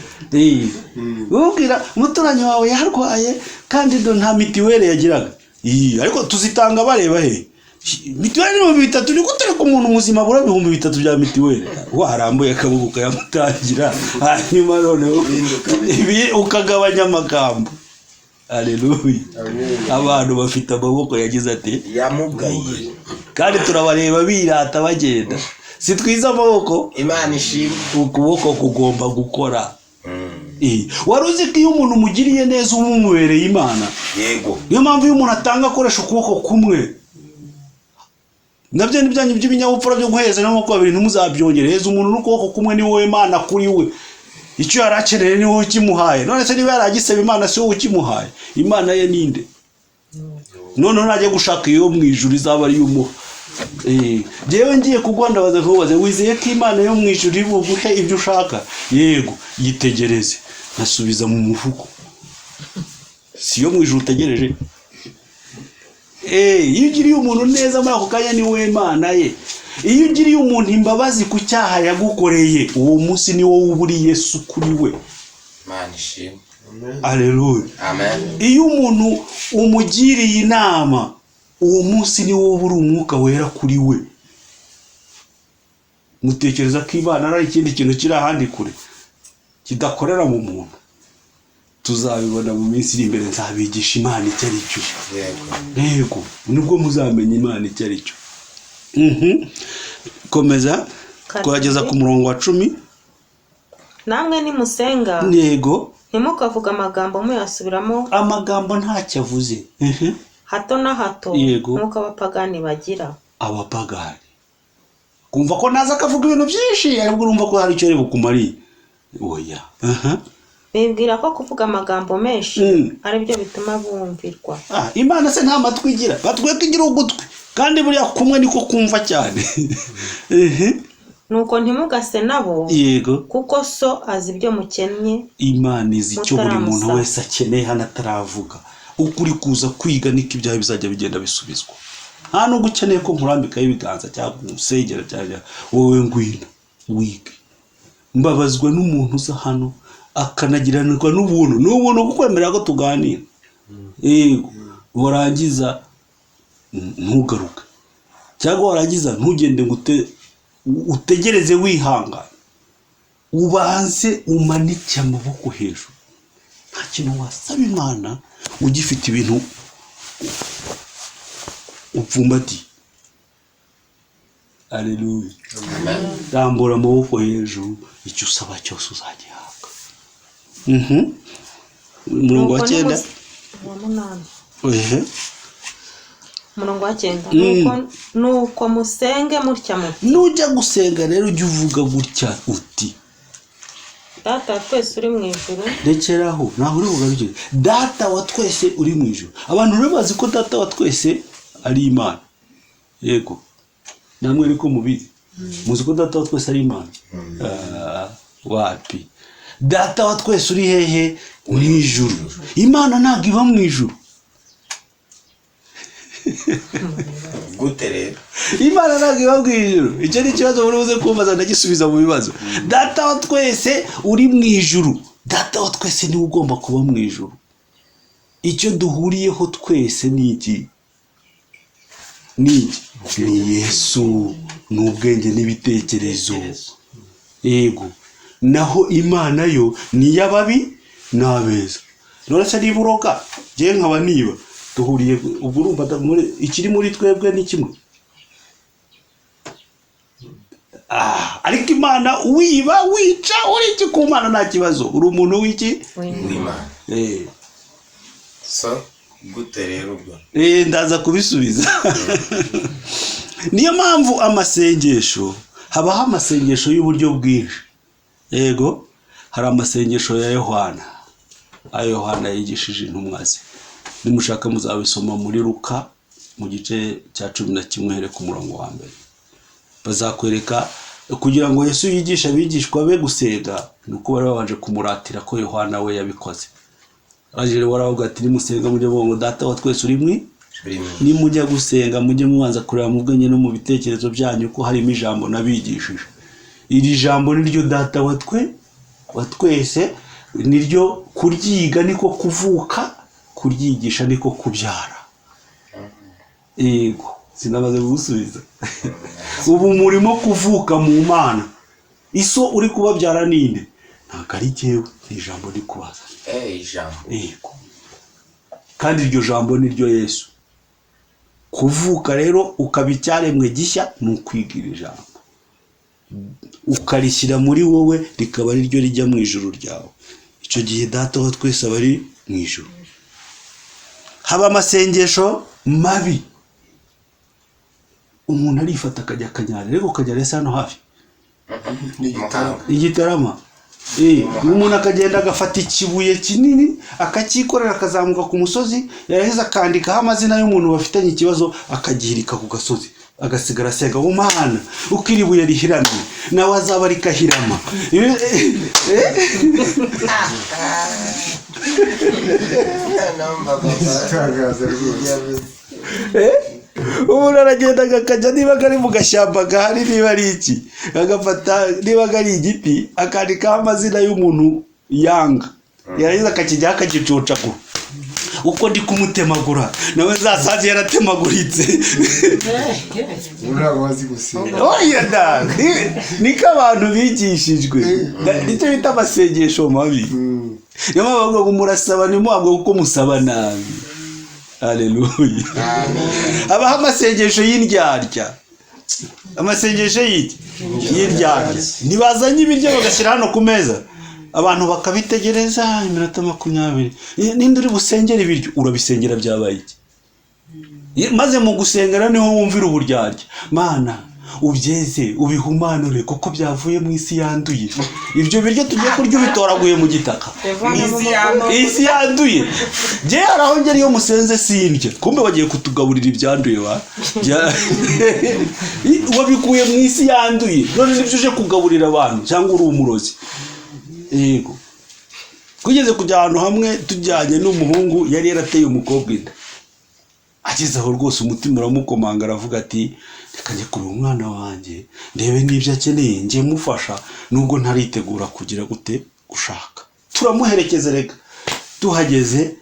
Ubwira umuturanyi wawe yarwaye kandi do nta mitiweli yagiraga. Ariko tuzitanga bareba he? Mitiweli 3000, ni gute ariko umuntu muzima abura 3000 bya mitiweli? Warambuye akaboko ukayamutangira, hanyuma noneho ibi ukagabanya amagambo. Aleluya. Abantu bafite amaboko yagize ati yamugaye, kandi turabareba birata bagenda. Si twiza amaboko? Imana ishimwe. Ukuboko kugomba gukora. Wari uzi ko iyo umuntu umugiriye neza uba umubereye Imana? Yego. Niyo mpamvu iyo umuntu atanga akoresha ukuboko kumwe, nabyo ni byanyu by'ibinyabupfura byo guheza n'amaboko abiri ntimuzabyongere. Heza umuntu n'ukuboko kumwe, ni wowe Mana kuri we. Icyo yari akeneye ni wowe ukimuhaye. None se niba yaragisaba Imana, si wowe ukimuhaye? Imana ye ninde? Noneho najya gushaka iyo mu ijuru izaba ari umuha. Jewe ngiye kugwa ndabaza nkubaze, wizeye ko Imana yo mu ijuru iri buguhe ibyo ushaka? Yego. Yitegereze. Nasubiza mu mufuko. Si yo mu ijuru utegereje? Iyo ugiriye umuntu neza muri ako kanya ni we Mana ye. Iyo ugiriye umuntu imbabazi ku cyaha yagukoreye, uwo munsi ni wowe uba uri Yesu kuri we. Imana ishimwe. Aleluya. Amen. Iyo umuntu umugiriye inama, uwo munsi ni wowe uri umwuka wera kuri we. Mutekereza ko Imana ari ikindi kintu kiri ahandi kure kidakorera mu muntu? Tuzabibona mu minsi iri imbere, nzabigisha Imana icyo ari cyo. Yego. Yego, nibwo muzamenya Imana icyo ari cyo. Komeza, twageza ku murongo wa 10. Namwe nimusenga, Yego. ntimukavuge amagambo muyasubiramo, Amagambo ntacyo avuze. Hato na hato. Yego. Nk'uko abapagani bagira. Abapagani kumva ko naza akavuga ibintu byinshi, ariko urumva ko hari icyo ari bukumariye. Oya. Bibwira ko kuvuga amagambo menshi ari byo bituma bumvirwa. Imana se nta matwi igira? Batwe ko igira ugutwi, kandi buriya kumwe niko kumva cyane. Nuko ntimugase nabo. Yego. Kuko so azi ibyo mukennye. Imana izi icyo buri muntu wese akeneye hano ataravuga. Ukuri kuza kwiga niko ibyaha bizajya bigenda bisubizwa. Nta nubwo ukeneye ko nkurambikaho ibiganza cyangwa umusengera cyangwa wowe ngwino wige. Mbabazwa n'umuntu uza hano akanagiranirwa n'ubuntu, n'ubuntu kukwemerera ko tuganira. Yego, warangiza ntugaruke, cyangwa warangiza ntugende ngo utegereze wihangana, ubanze umanike amaboko hejuru. Nta kintu wasaba Imana ugifite ibintu upfumbatiye. Aleluya. Rambura amaboko hejuru, icyo usaba cyose uzagihabwa. Umurongo wa 9. Umurongo wa 9. Nuko musenge mutya muti. Nujya gusenga rero ujye uvuga gutya uti: Data wa twese uri mu ijuru. Rekeraho, ntaho uri bugarukire. Data wa twese uri mu ijuru. Abantu rero bazi ko data wa twese ari Imana. Yego, namwe ariko mubizi, muzi ko data wa twese ari Imana? Wapi? Data wa twese uri hehe? Mu ijuru. Imana ntabwo iba mu ijuru. Gute rero? Imana ntabwo iba mu ijuru. Icyo ni ikibazo muri buze kumbaza, ndagisubiza mu bibazo. Data wa twese uri mu ijuru. Data wa twese niwe ugomba kuba mu ijuru. Icyo duhuriyeho twese ni iki? Ni iki? Ni Yesu, ni ubwenge n'ibitekerezo. Yego. Naho Imana yo ni iy'ababi n'abeza. None se niba uroga, njyewe nkaba niba, duhuriye ubwo urumva ikiri muri twebwe ni kimwe. Ariko Imana wiba, wica, uri iki ku Mana nta kibazo, uri umuntu w'iki? W'Imana. So gute rero ubwo? Ndaza kubisubiza. Niyo mpamvu amasengesho, habaho amasengesho y'uburyo bwinshi. Yego, hari amasengesho ya Yohana, ayo Yohana yigishije intumwa ze. Nimushaka muzabisoma muri Luka mu gice cya 11 uhere ku murongo wa 1. Bazakwereka kugira ngo Yesu yigishe abigishwa be gusenga, nuko bari babanje kumuratira ko Yohana we yabikoze. Arangije baravuga ati nimusenga mujye muvuga ngo Data wa twese uri mu nimujya gusenga mujye mubanza kureba mu bwenge no mu bitekerezo byanyu ko harimo ijambo nabigishije. Iri jambo niryo Data wa twese, niryo kuryiga niko kuvuka, kuryigisha niko kubyara. Yego, sinamaze gusubiza. Ubu murimo kuvuka mu Mana. Iso uri kubabyara ninde? Ntabwo ari jyewe, ni ijambo ndi kubaza. Ijambo. Yego. Kandi iryo jambo niryo Yesu. Kuvuka rero ukaba icyaremwe gishya ni ukwiga iri jambo, ukarishyira muri wowe rikaba ari ryo rijya mu ijuru ryawe. Icyo gihe Data wa twese aba ari mu ijuru. Haba amasengesho mabi, umuntu arifata akajya Kanyarira, ariko Kanyarira si hano hafi, Igitarama. Umuntu akagenda agafata ikibuye kinini akacyikorera akazamuka ku musozi, yarangiza akandikaho amazina y'umuntu bafitanye ikibazo, akagihirika ku gasozi, agasigara asenga Mana uko iri buye rihiramye nawe azaba rikahirama. Umuntu aragenda akajya niba ari mu gashyamba gahari, niba ari iki, agafata niba ari igiti akandikaho amazina y'umuntu yanga, yarangiza akakijyaho akagicocagura. Uko ndi kumutemagura nawe zasanze yaratemaguritse. Niko abantu bigishijwe, nicyo bita amasengesho mabi. Niyo mpamvu bavuga ngo murasaba ntimuhabwe kuko musaba nabi. Haleluya. Abaho amasengesho y'indyarya. Amasengesho y'iki? Y'indyarya. Ntibazanye ibiryo bagashyira hano ku meza, abantu bakabitegereza iminota 20. Ninde uri busengera ibiryo? Urabisengera byabaye iki? Maze mu gusengera niho wumvira uburyarya. Mana ubyeze ubihumanure kuko byavuye mu isi yanduye. Ibyo biryo tugiye kurya ubitoraguye mu gitaka, isi yanduye. Njye hari aho ngera iyo musenze sindya, kumbe bagiye kutugaburira ibyanduye wa wabikuye mu isi yanduye, none nibyo uje kugaburira abantu cyangwa uri umurozi. Yego, twigeze kujya ahantu hamwe tujyanye n'umuhungu yari yarateye umukobwa inda. Ageze aho rwose umutima uramukomanga, aravuga ati reka njye kureba umwana wanjye ndebe n'ibyo akeneye njye mufasha nubwo ntaritegura kugira gute gushaka. Turamuherekeza, reka tuhageze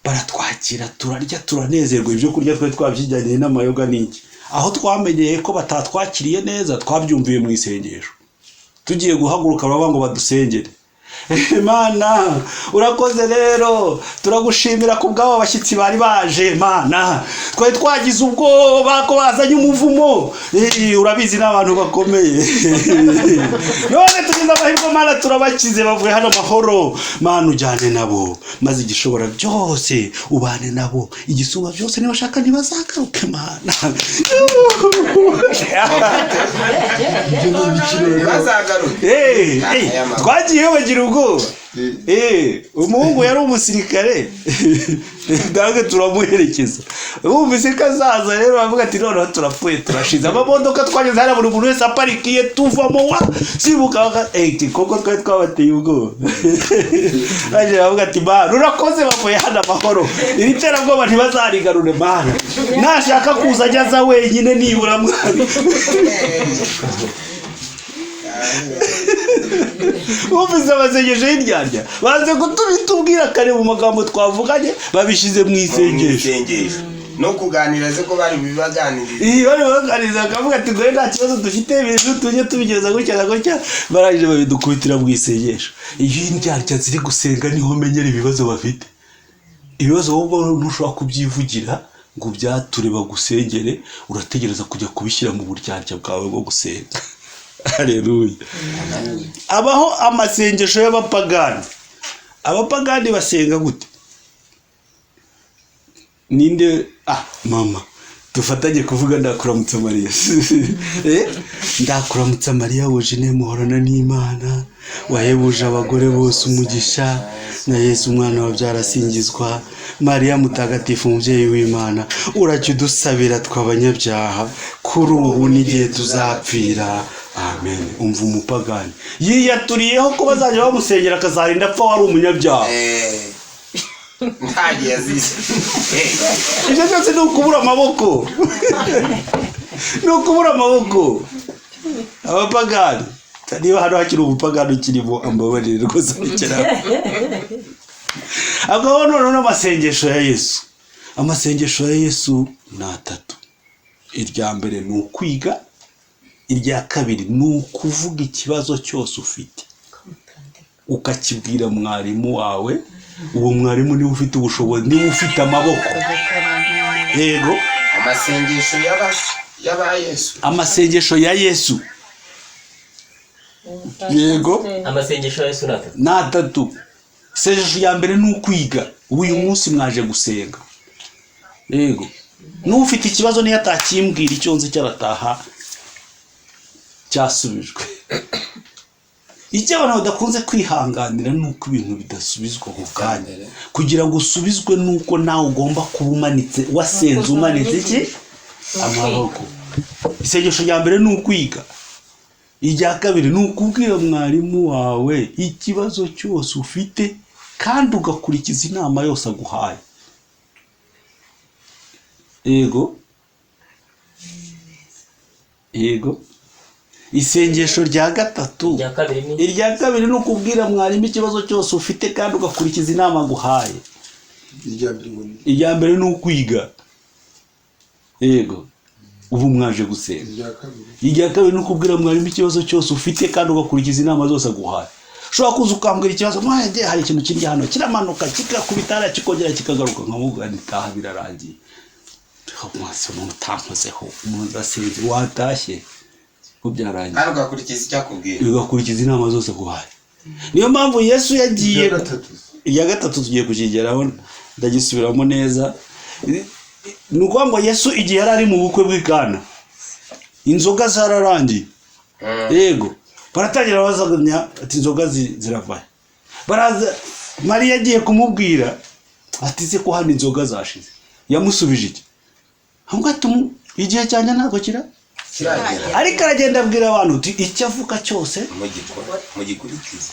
baratwakira, turarya, turanezerwa. Ibyo kurya twari twabyijyaniye n'amayoga n'iki. Aho twamenyeye ko batatwakiriye neza twabyumviye mu isengesho. Tugiye guhaguruka baba ngo badusengere. Mana urakoze rero, turagushimira ku bw'abo bashyitsi bari baje. Mana twari twagize ubwoba ko bazanye umuvumo, urabizi n'abantu bakomeye. None tugize amahirwe Mana turabakize, bavuye hano amahoro. Mana ujyane nabo, maze igishobora byose ubane nabo, igisumba byose nibashaka ntibazagaruke. Mana twagiye bagira ubwoba. Umuhungu yari umusirikare, natwe turamuherekeza. Bumvise ko azaza rero bavuga ati noneho turapfuye turashize. Amamodoka twageze hariya buri muntu wese aparikiye tuvamo wa sibuka, koko twari twabateye ubwoba. Baje bavuga ati Mana urakoze bavuye hano amahoro, iri terabwoba ntibazarigarure. Mana nashaka kuza ajya aza wenyine nibura mwana. Bumvise amasengesho y'indyarya, banze kutubitubwira kare mu magambo twavuganye, babishyize mu isengesho. No kuganira ze ko bari bibaganiriza. Iyi bari baganiriza bakavuga ati ngo nta kibazo dufite, ibintu tujye tubigeza gutya na gutya. Barangije babidukubitira mu isengesho. Iyo indyarya ziri gusenga niho menyera ibibazo bafite. Ibibazo wowe ubwawe ntushobora kubyivugira ngo byature bagusengere, urategereza kujya kubishyira mu buryarya bwawe bwo gusenga. Haleluya. Abaho amasengesho y'abapagani. Abapagani basenga gute? Ninde? Ah, mama, dufatanye kuvuga ndakuramutsa Mariya. Ndakuramutsa Mariya wujine muhorana n'Imana, wahebuje abagore bose umugisha, na Yesu umwana wabyara asingizwa. Mariya mutagatifu umubyeyi w'Imana, urajya udusabira tw'abanyabyaha kuri ubu n'igihe tuzapfira. Amen. Umva, umupagani yiyaturiyeho ko bazajya bamusengera akazarinda apfa wari umunyabyaha. Ntagiye azize. Ibyo byose ni ukubura amaboko, ni ukubura amaboko. Abapagani, niba hano hakiri umupagani ukirimo, ambabarire rwose, rekera akabaho. Noneho n'amasengesho ya Yesu. Amasengesho ya Yesu ni atatu. Irya mbere ni ukwiga, irya kabiri ni ukuvuga ikibazo cyose ufite ukakibwira mwarimu wawe. Uwo mwarimu niwe ufite ubushobozi, niwe ufite amaboko. Yego. Amasengesho y'aba Yesu. Amasengesho ya Yesu, yego. Amasengesho ya Yesu ni atatu. Ni atatu. Isengesho rya mbere ni ukwiga. Ubu uyu munsi mwaje gusenga, yego. N'ufite ikibazo niyo atakimbwira, icyo nzi cyarataha cyasubijwe. Icyo abantu badakunze kwihanganira ni uko ibintu bidasubizwa ako kanya. Kugira ngo usubizwe ni uko nawe ugomba kuba umanitse, wasenze, umanitse iki? Amaboko. Isengesho rya mbere ni ukwiga. Irya kabiri ni ukubwira mwarimu wawe ikibazo cyose ufite kandi ugakurikiza inama yose aguhaye. Yego, yego. Isengesho rya gatatu, Irya kabiri ni? Irya kabiri ni ukubwira mwarimu ikibazo cyose ufite kandi ugakurikiza inama aguhaye. Irya mbere ngo ni? Irya mbere ni ukwiga, yego. Ubu mwaje gusenga. Irya kabiri? Irya kabiri ni ukubwira mwarimu ikibazo cyose ufite kandi ugakurikiza inama zose aguhaye. Ushobora kuza ukambwira ikibazo, mwanjye hari ikintu kiri hano kiramanuka kikakubita hariya kikongera kikagaruka, nkamubwira nti taha birarangiye. Mwese umuntu utankozeho, umuntu udasenze, watashye ko byarangiye. Kandi ugakurikiza icyo akubwira. Ugakurikiza inama zose aguhaye. Niyo mpamvu Yesu yagiye Irya gatatu? Irya gatatu tugiye kukigeraho, ndagisubiramo neza. Ni ukuvuga ngo Yesu igihe yari ari mu bukwe bw'i Kana, inzoga zararangiye, yego. Baratangira bazagumya ati inzoga ziravahe? Baraza, Mariya agiye kumubwira ati se ko hano inzoga zashize? Yamusubije iki? Ahubwo ati igihe cyanjye ntabwo kira Kiragera. Ariko aragenda abwira abantu ati icyo avuga cyose Mugikora, mugikurikize.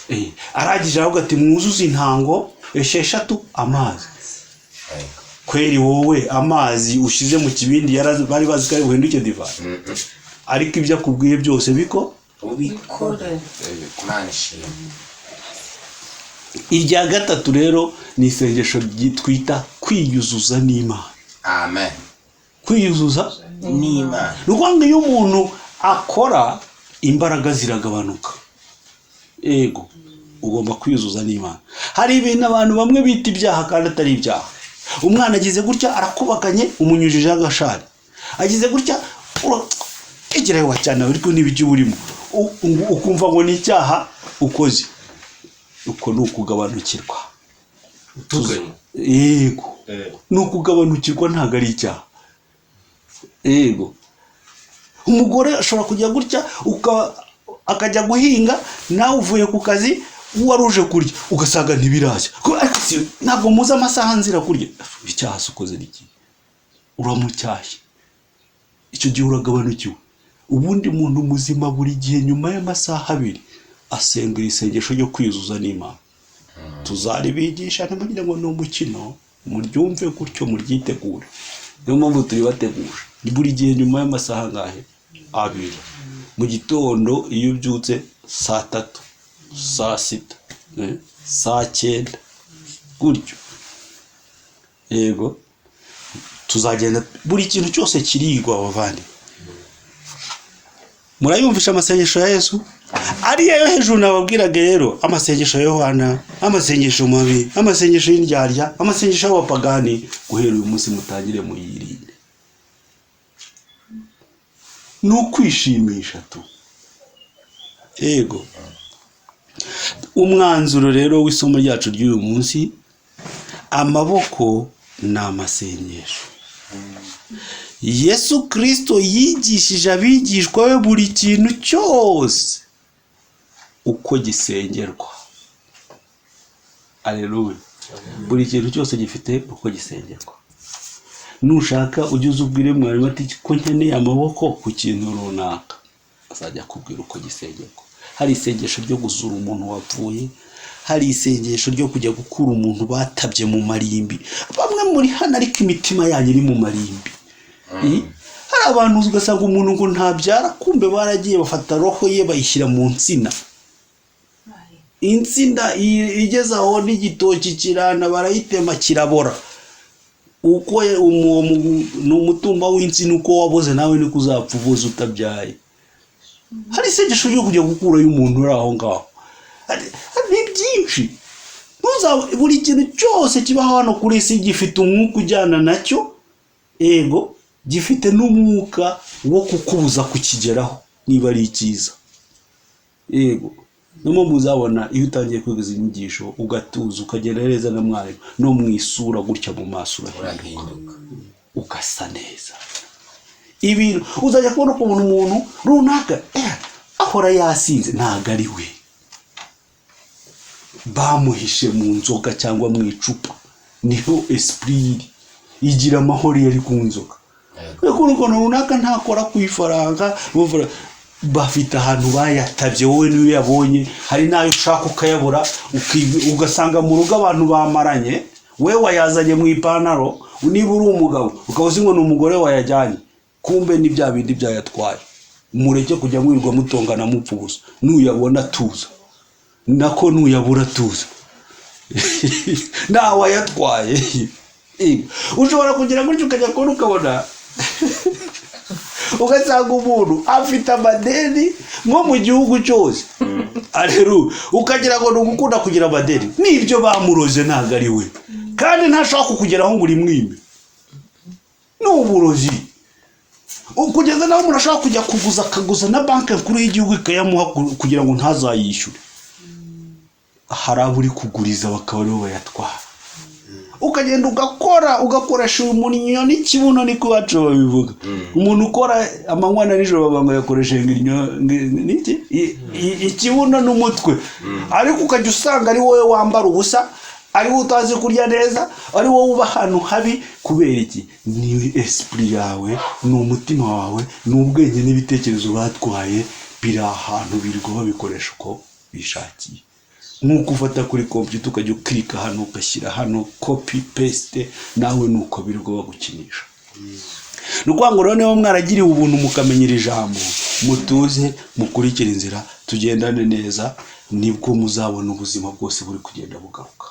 Arangije aravuga ati mwuzuze intango 6 amazi. Kweri wowe amazi ushize mu kibindi bari bazi ko ari buhinduke divayi? Ariko ibyo akubwiye byose biko Ubikore. Imana ishimwe. Irya gatatu rero ni isengesho twita kwiyuzuza n'Imana. Amen. Kwiyuzuza n'Imana. Ni ukuvuga ngo iyo umuntu akora, imbaraga ziragabanuka. Yego, ugomba kwiyuzuza n'Imana. Hari ibintu abantu bamwe bita ibyaha kandi atari ibyaha. Umwana agize gutya arakubaganye, umunyujijeho agashari, agize gutya egerayo wacyana, ariko n'ibyo urimo ukumva ngo ni icyaha ukoze. Uko ni ukugabanukirwa. Utuganye. Yego, ni ukugabanukirwa, ntabwo ari icyaha. Yego, umugore ashobora kujya gutya akajya guhinga, nawe uvuye ku kazi wari uje kurya, ugasanga ntibirashya. Ariko ntabwo muzi amasaha nzira kurya. Icyaha se ukoze ni iki? Uramucyashye, icyo gihe uragabanukiwe. Ubundi muntu muzima buri gihe nyuma y'amasaha 2 asenga iri sengesho ryo kwiyuzuza n'Imana. Tuzaribigisha, ntimugire ngo ni umukino, muryumve gutyo muryitegure. Niyo mpamvu turibateguje. Ni buri gihe nyuma y'amasaha angahe? 2. Mu gitondo iyo ubyutse saa 3, saa 6, saa 9 gutyo. Yego, Tuzagenda buri kintu cyose kirigwa bavandi. Murayumvisha amasengesho ya Yesu ariyo yo hejuru nababwiraga rero, amasengesho ya Yohana, amasengesho mabi, amasengesho y'indyarya, amasengesho y'abapagani. Guhera uyu munsi mutangire muyirinde. Ni ukwishimisha tu. Yego, umwanzuro rero w'isomo ryacu ry'uyu munsi, amaboko ni amasengesho. Yesu Kristo yigishije abigishwa be buri kintu cyose uko gisengerwa. Aleluya. Buri kintu cyose gifite uko gisengerwa. Nushaka ujye uza ubwire mwarimu ati ko nkeneye amaboko ku kintu runaka, azajya akubwira uko gisengerwa. Hari isengesho ryo gusura umuntu wapfuye, hari isengesho ryo kujya gukura umuntu batabye mu marimbi. Bamwe muri hano ariko imitima yanyu iri mu marimbi. Hari abantu ugasanga umuntu ngo ntabyara, kumbe baragiye bafata roho ye bayishyira mu nsina. Insina igeze aho n'igitoki kirana, barayitema kirabora. Uko ni umutumba w'insina, uko waboze nawe niko uzapfa uboze utabyaye. Hari isengesho ryo kujya gukurayo umuntu uri aho ngaho. Hari byinshi. Buri kintu cyose kibaho hano kuri isi gifite umwuka ujyana nacyo. Ego, gifite n'umwuka wo kukubuza kukigeraho niba ari icyiza. Yego, niyo muzabona iyo utangiye kwiga izi nyigisho ugatuza ukagenda neza na mwarimu, no mu isura gutya mu maso urahinduka ugasa neza. Ibintu uzajya kubona ukuntu umuntu runaka ahora yasinze, ntabwo ari we, bamuhishe mu nzoga cyangwa mu icupa. Niho esprit igira amahoro yari ku nzoga. Ukuntu runaka ntakora ku ifaranga, bafite ahantu bayatabye, wowe niyo uyabonye. Hari n'ayo ushaka ukayabura, ugasanga mu rugo abantu bamaranye, we wayazanye mu ipantaro. Niba uri umugabo ukaba uzi ngo ni umugore wayajyanye, kumbe ni bya bindi byayatwaye. Mureke kujya mwirirwa mutongana mupfa ubusa. Nuyabona tuza, nako nuyabura tuza, ntawe wayatwaye. Ushobora kugira gutyo ukajya kubona ukabona ugasanga umuntu afite amadeni nko mu gihugu cyose. Aleluya. Ukagira ngo ni ugukunda kugira amadeni, n'ibyo bamuroze ntabwo ari we, kandi ntashaka kukugeraho ngo urimwime. Ni uburozi. Kugeza naho umuntu ashobora kujya kuguza, akaguza na banki nkuru y'igihugu ikayamuha kugira ngo ntazayishyure. Hari abo uri kuguriza bakaba aribo bayatwara. Ukagenda ugakora, ugakoresha umunyo n'ikibuno, niko iwacu babivuga. Umuntu ukora amanywa na nijoro bavuga ngo yakoresha ikibuno n'umutwe. Ariko ukajya usanga ari wowe wambara ubusa, ari wowe utazi kurya neza, ari wowe uba ahantu habi. Kubera iki? Ni esprit yawe, ni umutima wawe, ni ubwenge n'ibitekerezo batwaye biri ahantu birirwa babikoresha uko bishakiye. Nk'uko ufata kuri computer ukajya ukirika hano ugashyira hano copy paste, nawe nuko birirwa bagukinisha. Ni ukuvuga ngo rero niba mwaragiriwe ubuntu mukamenyera ijambo, mutuze mukurikire inzira, tugendane neza, nibwo muzabona ubuzima bwose buri kugenda bugaruka.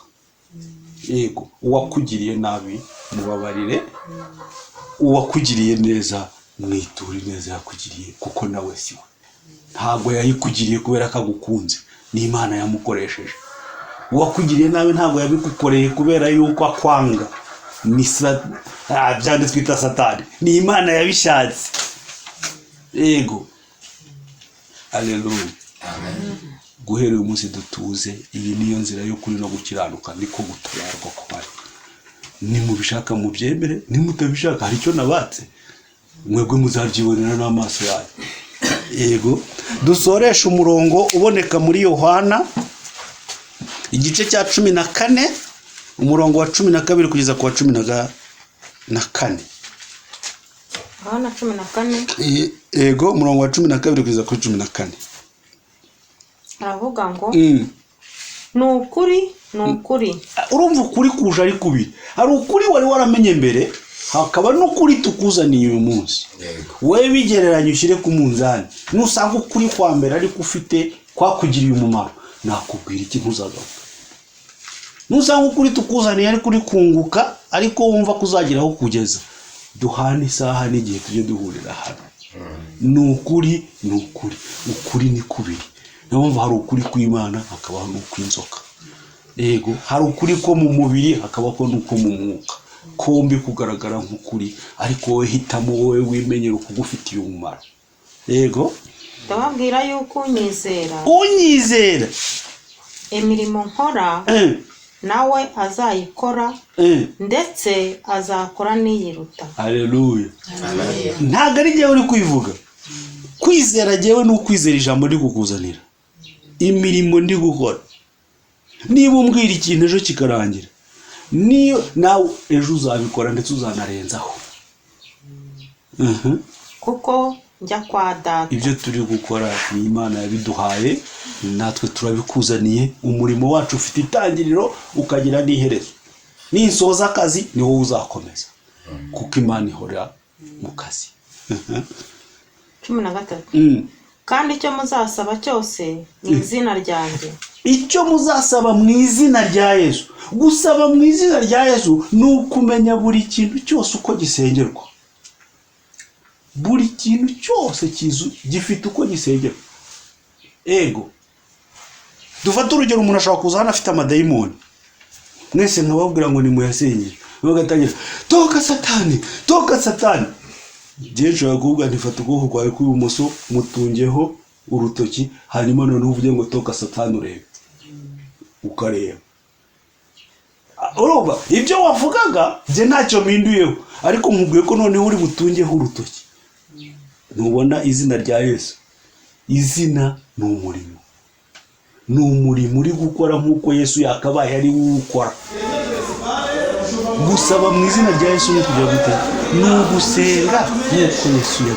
Yego, uwakugiriye nabi mubabarire, uwakugiriye neza mwiture neza yakugiriye, kuko nawe si we, ntabwo yayikugiriye kubera ko agukunze, ni Imana yamukoresheje. Uwakugiriye nabi ntabwo yabigukoreye kubera yuko akwanga, ni byandi twita Satani, ni Imana yabishatse. Yego, aleluya. Guhera uyu munsi dutuze, iyi niyo nzira y'ukuri no gukiranuka, niko gutabarwa kubayo. Nimubishaka mubyemere, nimutabishaka hari icyo nabatse, mwebwe muzabyibonera n'amaso yanyu. Yego, dusoresha umurongo uboneka muri Yohana igice cya 14 umurongo wa 12 kugeza ku wa 14. Yohana 14. Yego, umurongo wa 12 kugeza kuri 14. Aravuga ngo ni ukuri, ni ukuri. Urumva ukuri kuje ari kubiri. Hari ukuri wari waramenye mbere, hakaba n'ukuri tukuzaniye uyu munsi. Wowe bigereranye ushyire ku munzani, nusanga ukuri kwa mbere ariko ufite kwakugiriye umumaro, nakubwira iki ntuzagaruka. Nusanga ukuri tukuzaniye ariko uri kunguka, ariko wumva kuzageraho kugeza, Duhane isaha n'igihe tujye duhurira hano. Ni ukuri, ni ukuri, ukuri ni kubiri. Niyo mpamvu hari ukuri kw'Imana hakabaho n'ukw'inzoka. Yego, hari ukuri ko mu mubiri hakabaho n'uko mu mwuka. Kombi kugaragara nk'ukuri, ariko wowe hitamo, wowe wimenyera ukugufitiye umumaro. Yego, Ndababwira yuko unyizera, unyizera imirimo nkora nawe azayikora, ndetse azakora n'iyiruta. Haleluya. Ntabwo ari jyewe uri kwivuga. Kwizera jyewe ni ukwizera ijambo ndi kukuzanira, imirimo ndi gukora. Niba umbwira ikintu ejo kikarangira, niyo nawe ejo uzabikora ndetse uzanarenzaho. Kuko njya kwa Data. Ibyo turi gukora ni Imana yabiduhaye, natwe turabikuzaniye. Umurimo wacu ufite itangiriro ukagira n'iherezo. Nisoza akazi ni wowe uzakomeza, kuko Imana ihora mu kazi. 13. Kandi icyo muzasaba cyose mu izina ryanjye. Icyo muzasaba mu izina rya Yesu. Gusaba mu izina rya Yesu ni ukumenya buri kintu cyose uko gisengerwa. Buri kintu cyose gifite uko gisengerwa. Ego, dufate urugero, umuntu ashobora kuza hano afite amadayimoni, mwese nkababwira ngo nimuyasengere, bagatangira toka satani, toka satani. Njyewe nshobora kuvuga nti fata ukuboko kwawe kw'ibumoso mutungeho urutoki, hanyuma noneho uvuge ngo toka satani, urebe, ukareba. Urumva ibyo wavugaga njye ntacyo mpinduyeho, ariko nkubwiye ko noneho uri butungeho urutoki. Ntubona izina rya Yesu? Izina ni umurimo, ni umurimo uri gukora nk'uko Yesu yakabaye ari uwukora. Gusaba mu izina rya Yesu ni kujya gute? Ni ugusenga nk'uko Yesu yabyigishije.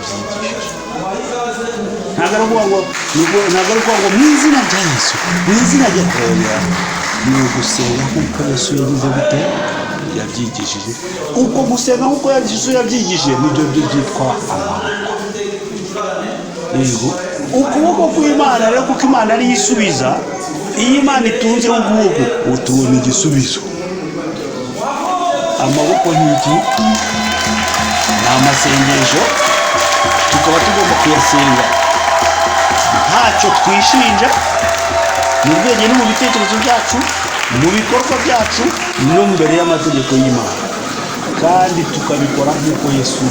Ntabwo ari ukuvuga ngo mu izina rya Yesu, mu izina rya Oya. Ni ugusenga nk'uko Yesu yagize gute? Yabyigishije. Uko gusenga nk'uko Yesu yabyigishije nibyo byitwa amaboko. Yego, ukuboko kw'Imana rero, kuko Imana ariyo isubiza, iyo Imana itunze ukuboko utubona igisubizo. Amaboko ni iki? Ni amasengesho, tukaba tugomba kuyasenga ntacyo twishinja, mu bwenge no mu bitekerezo byacu, mu bikorwa byacu, no mbere y'amategeko y'Imana, kandi tukabikora nk'uko Yesu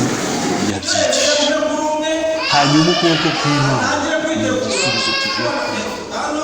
yabyigishije. Hanyuma ukuboko kw'Imana ni igisubizo kivuye kuri Imana.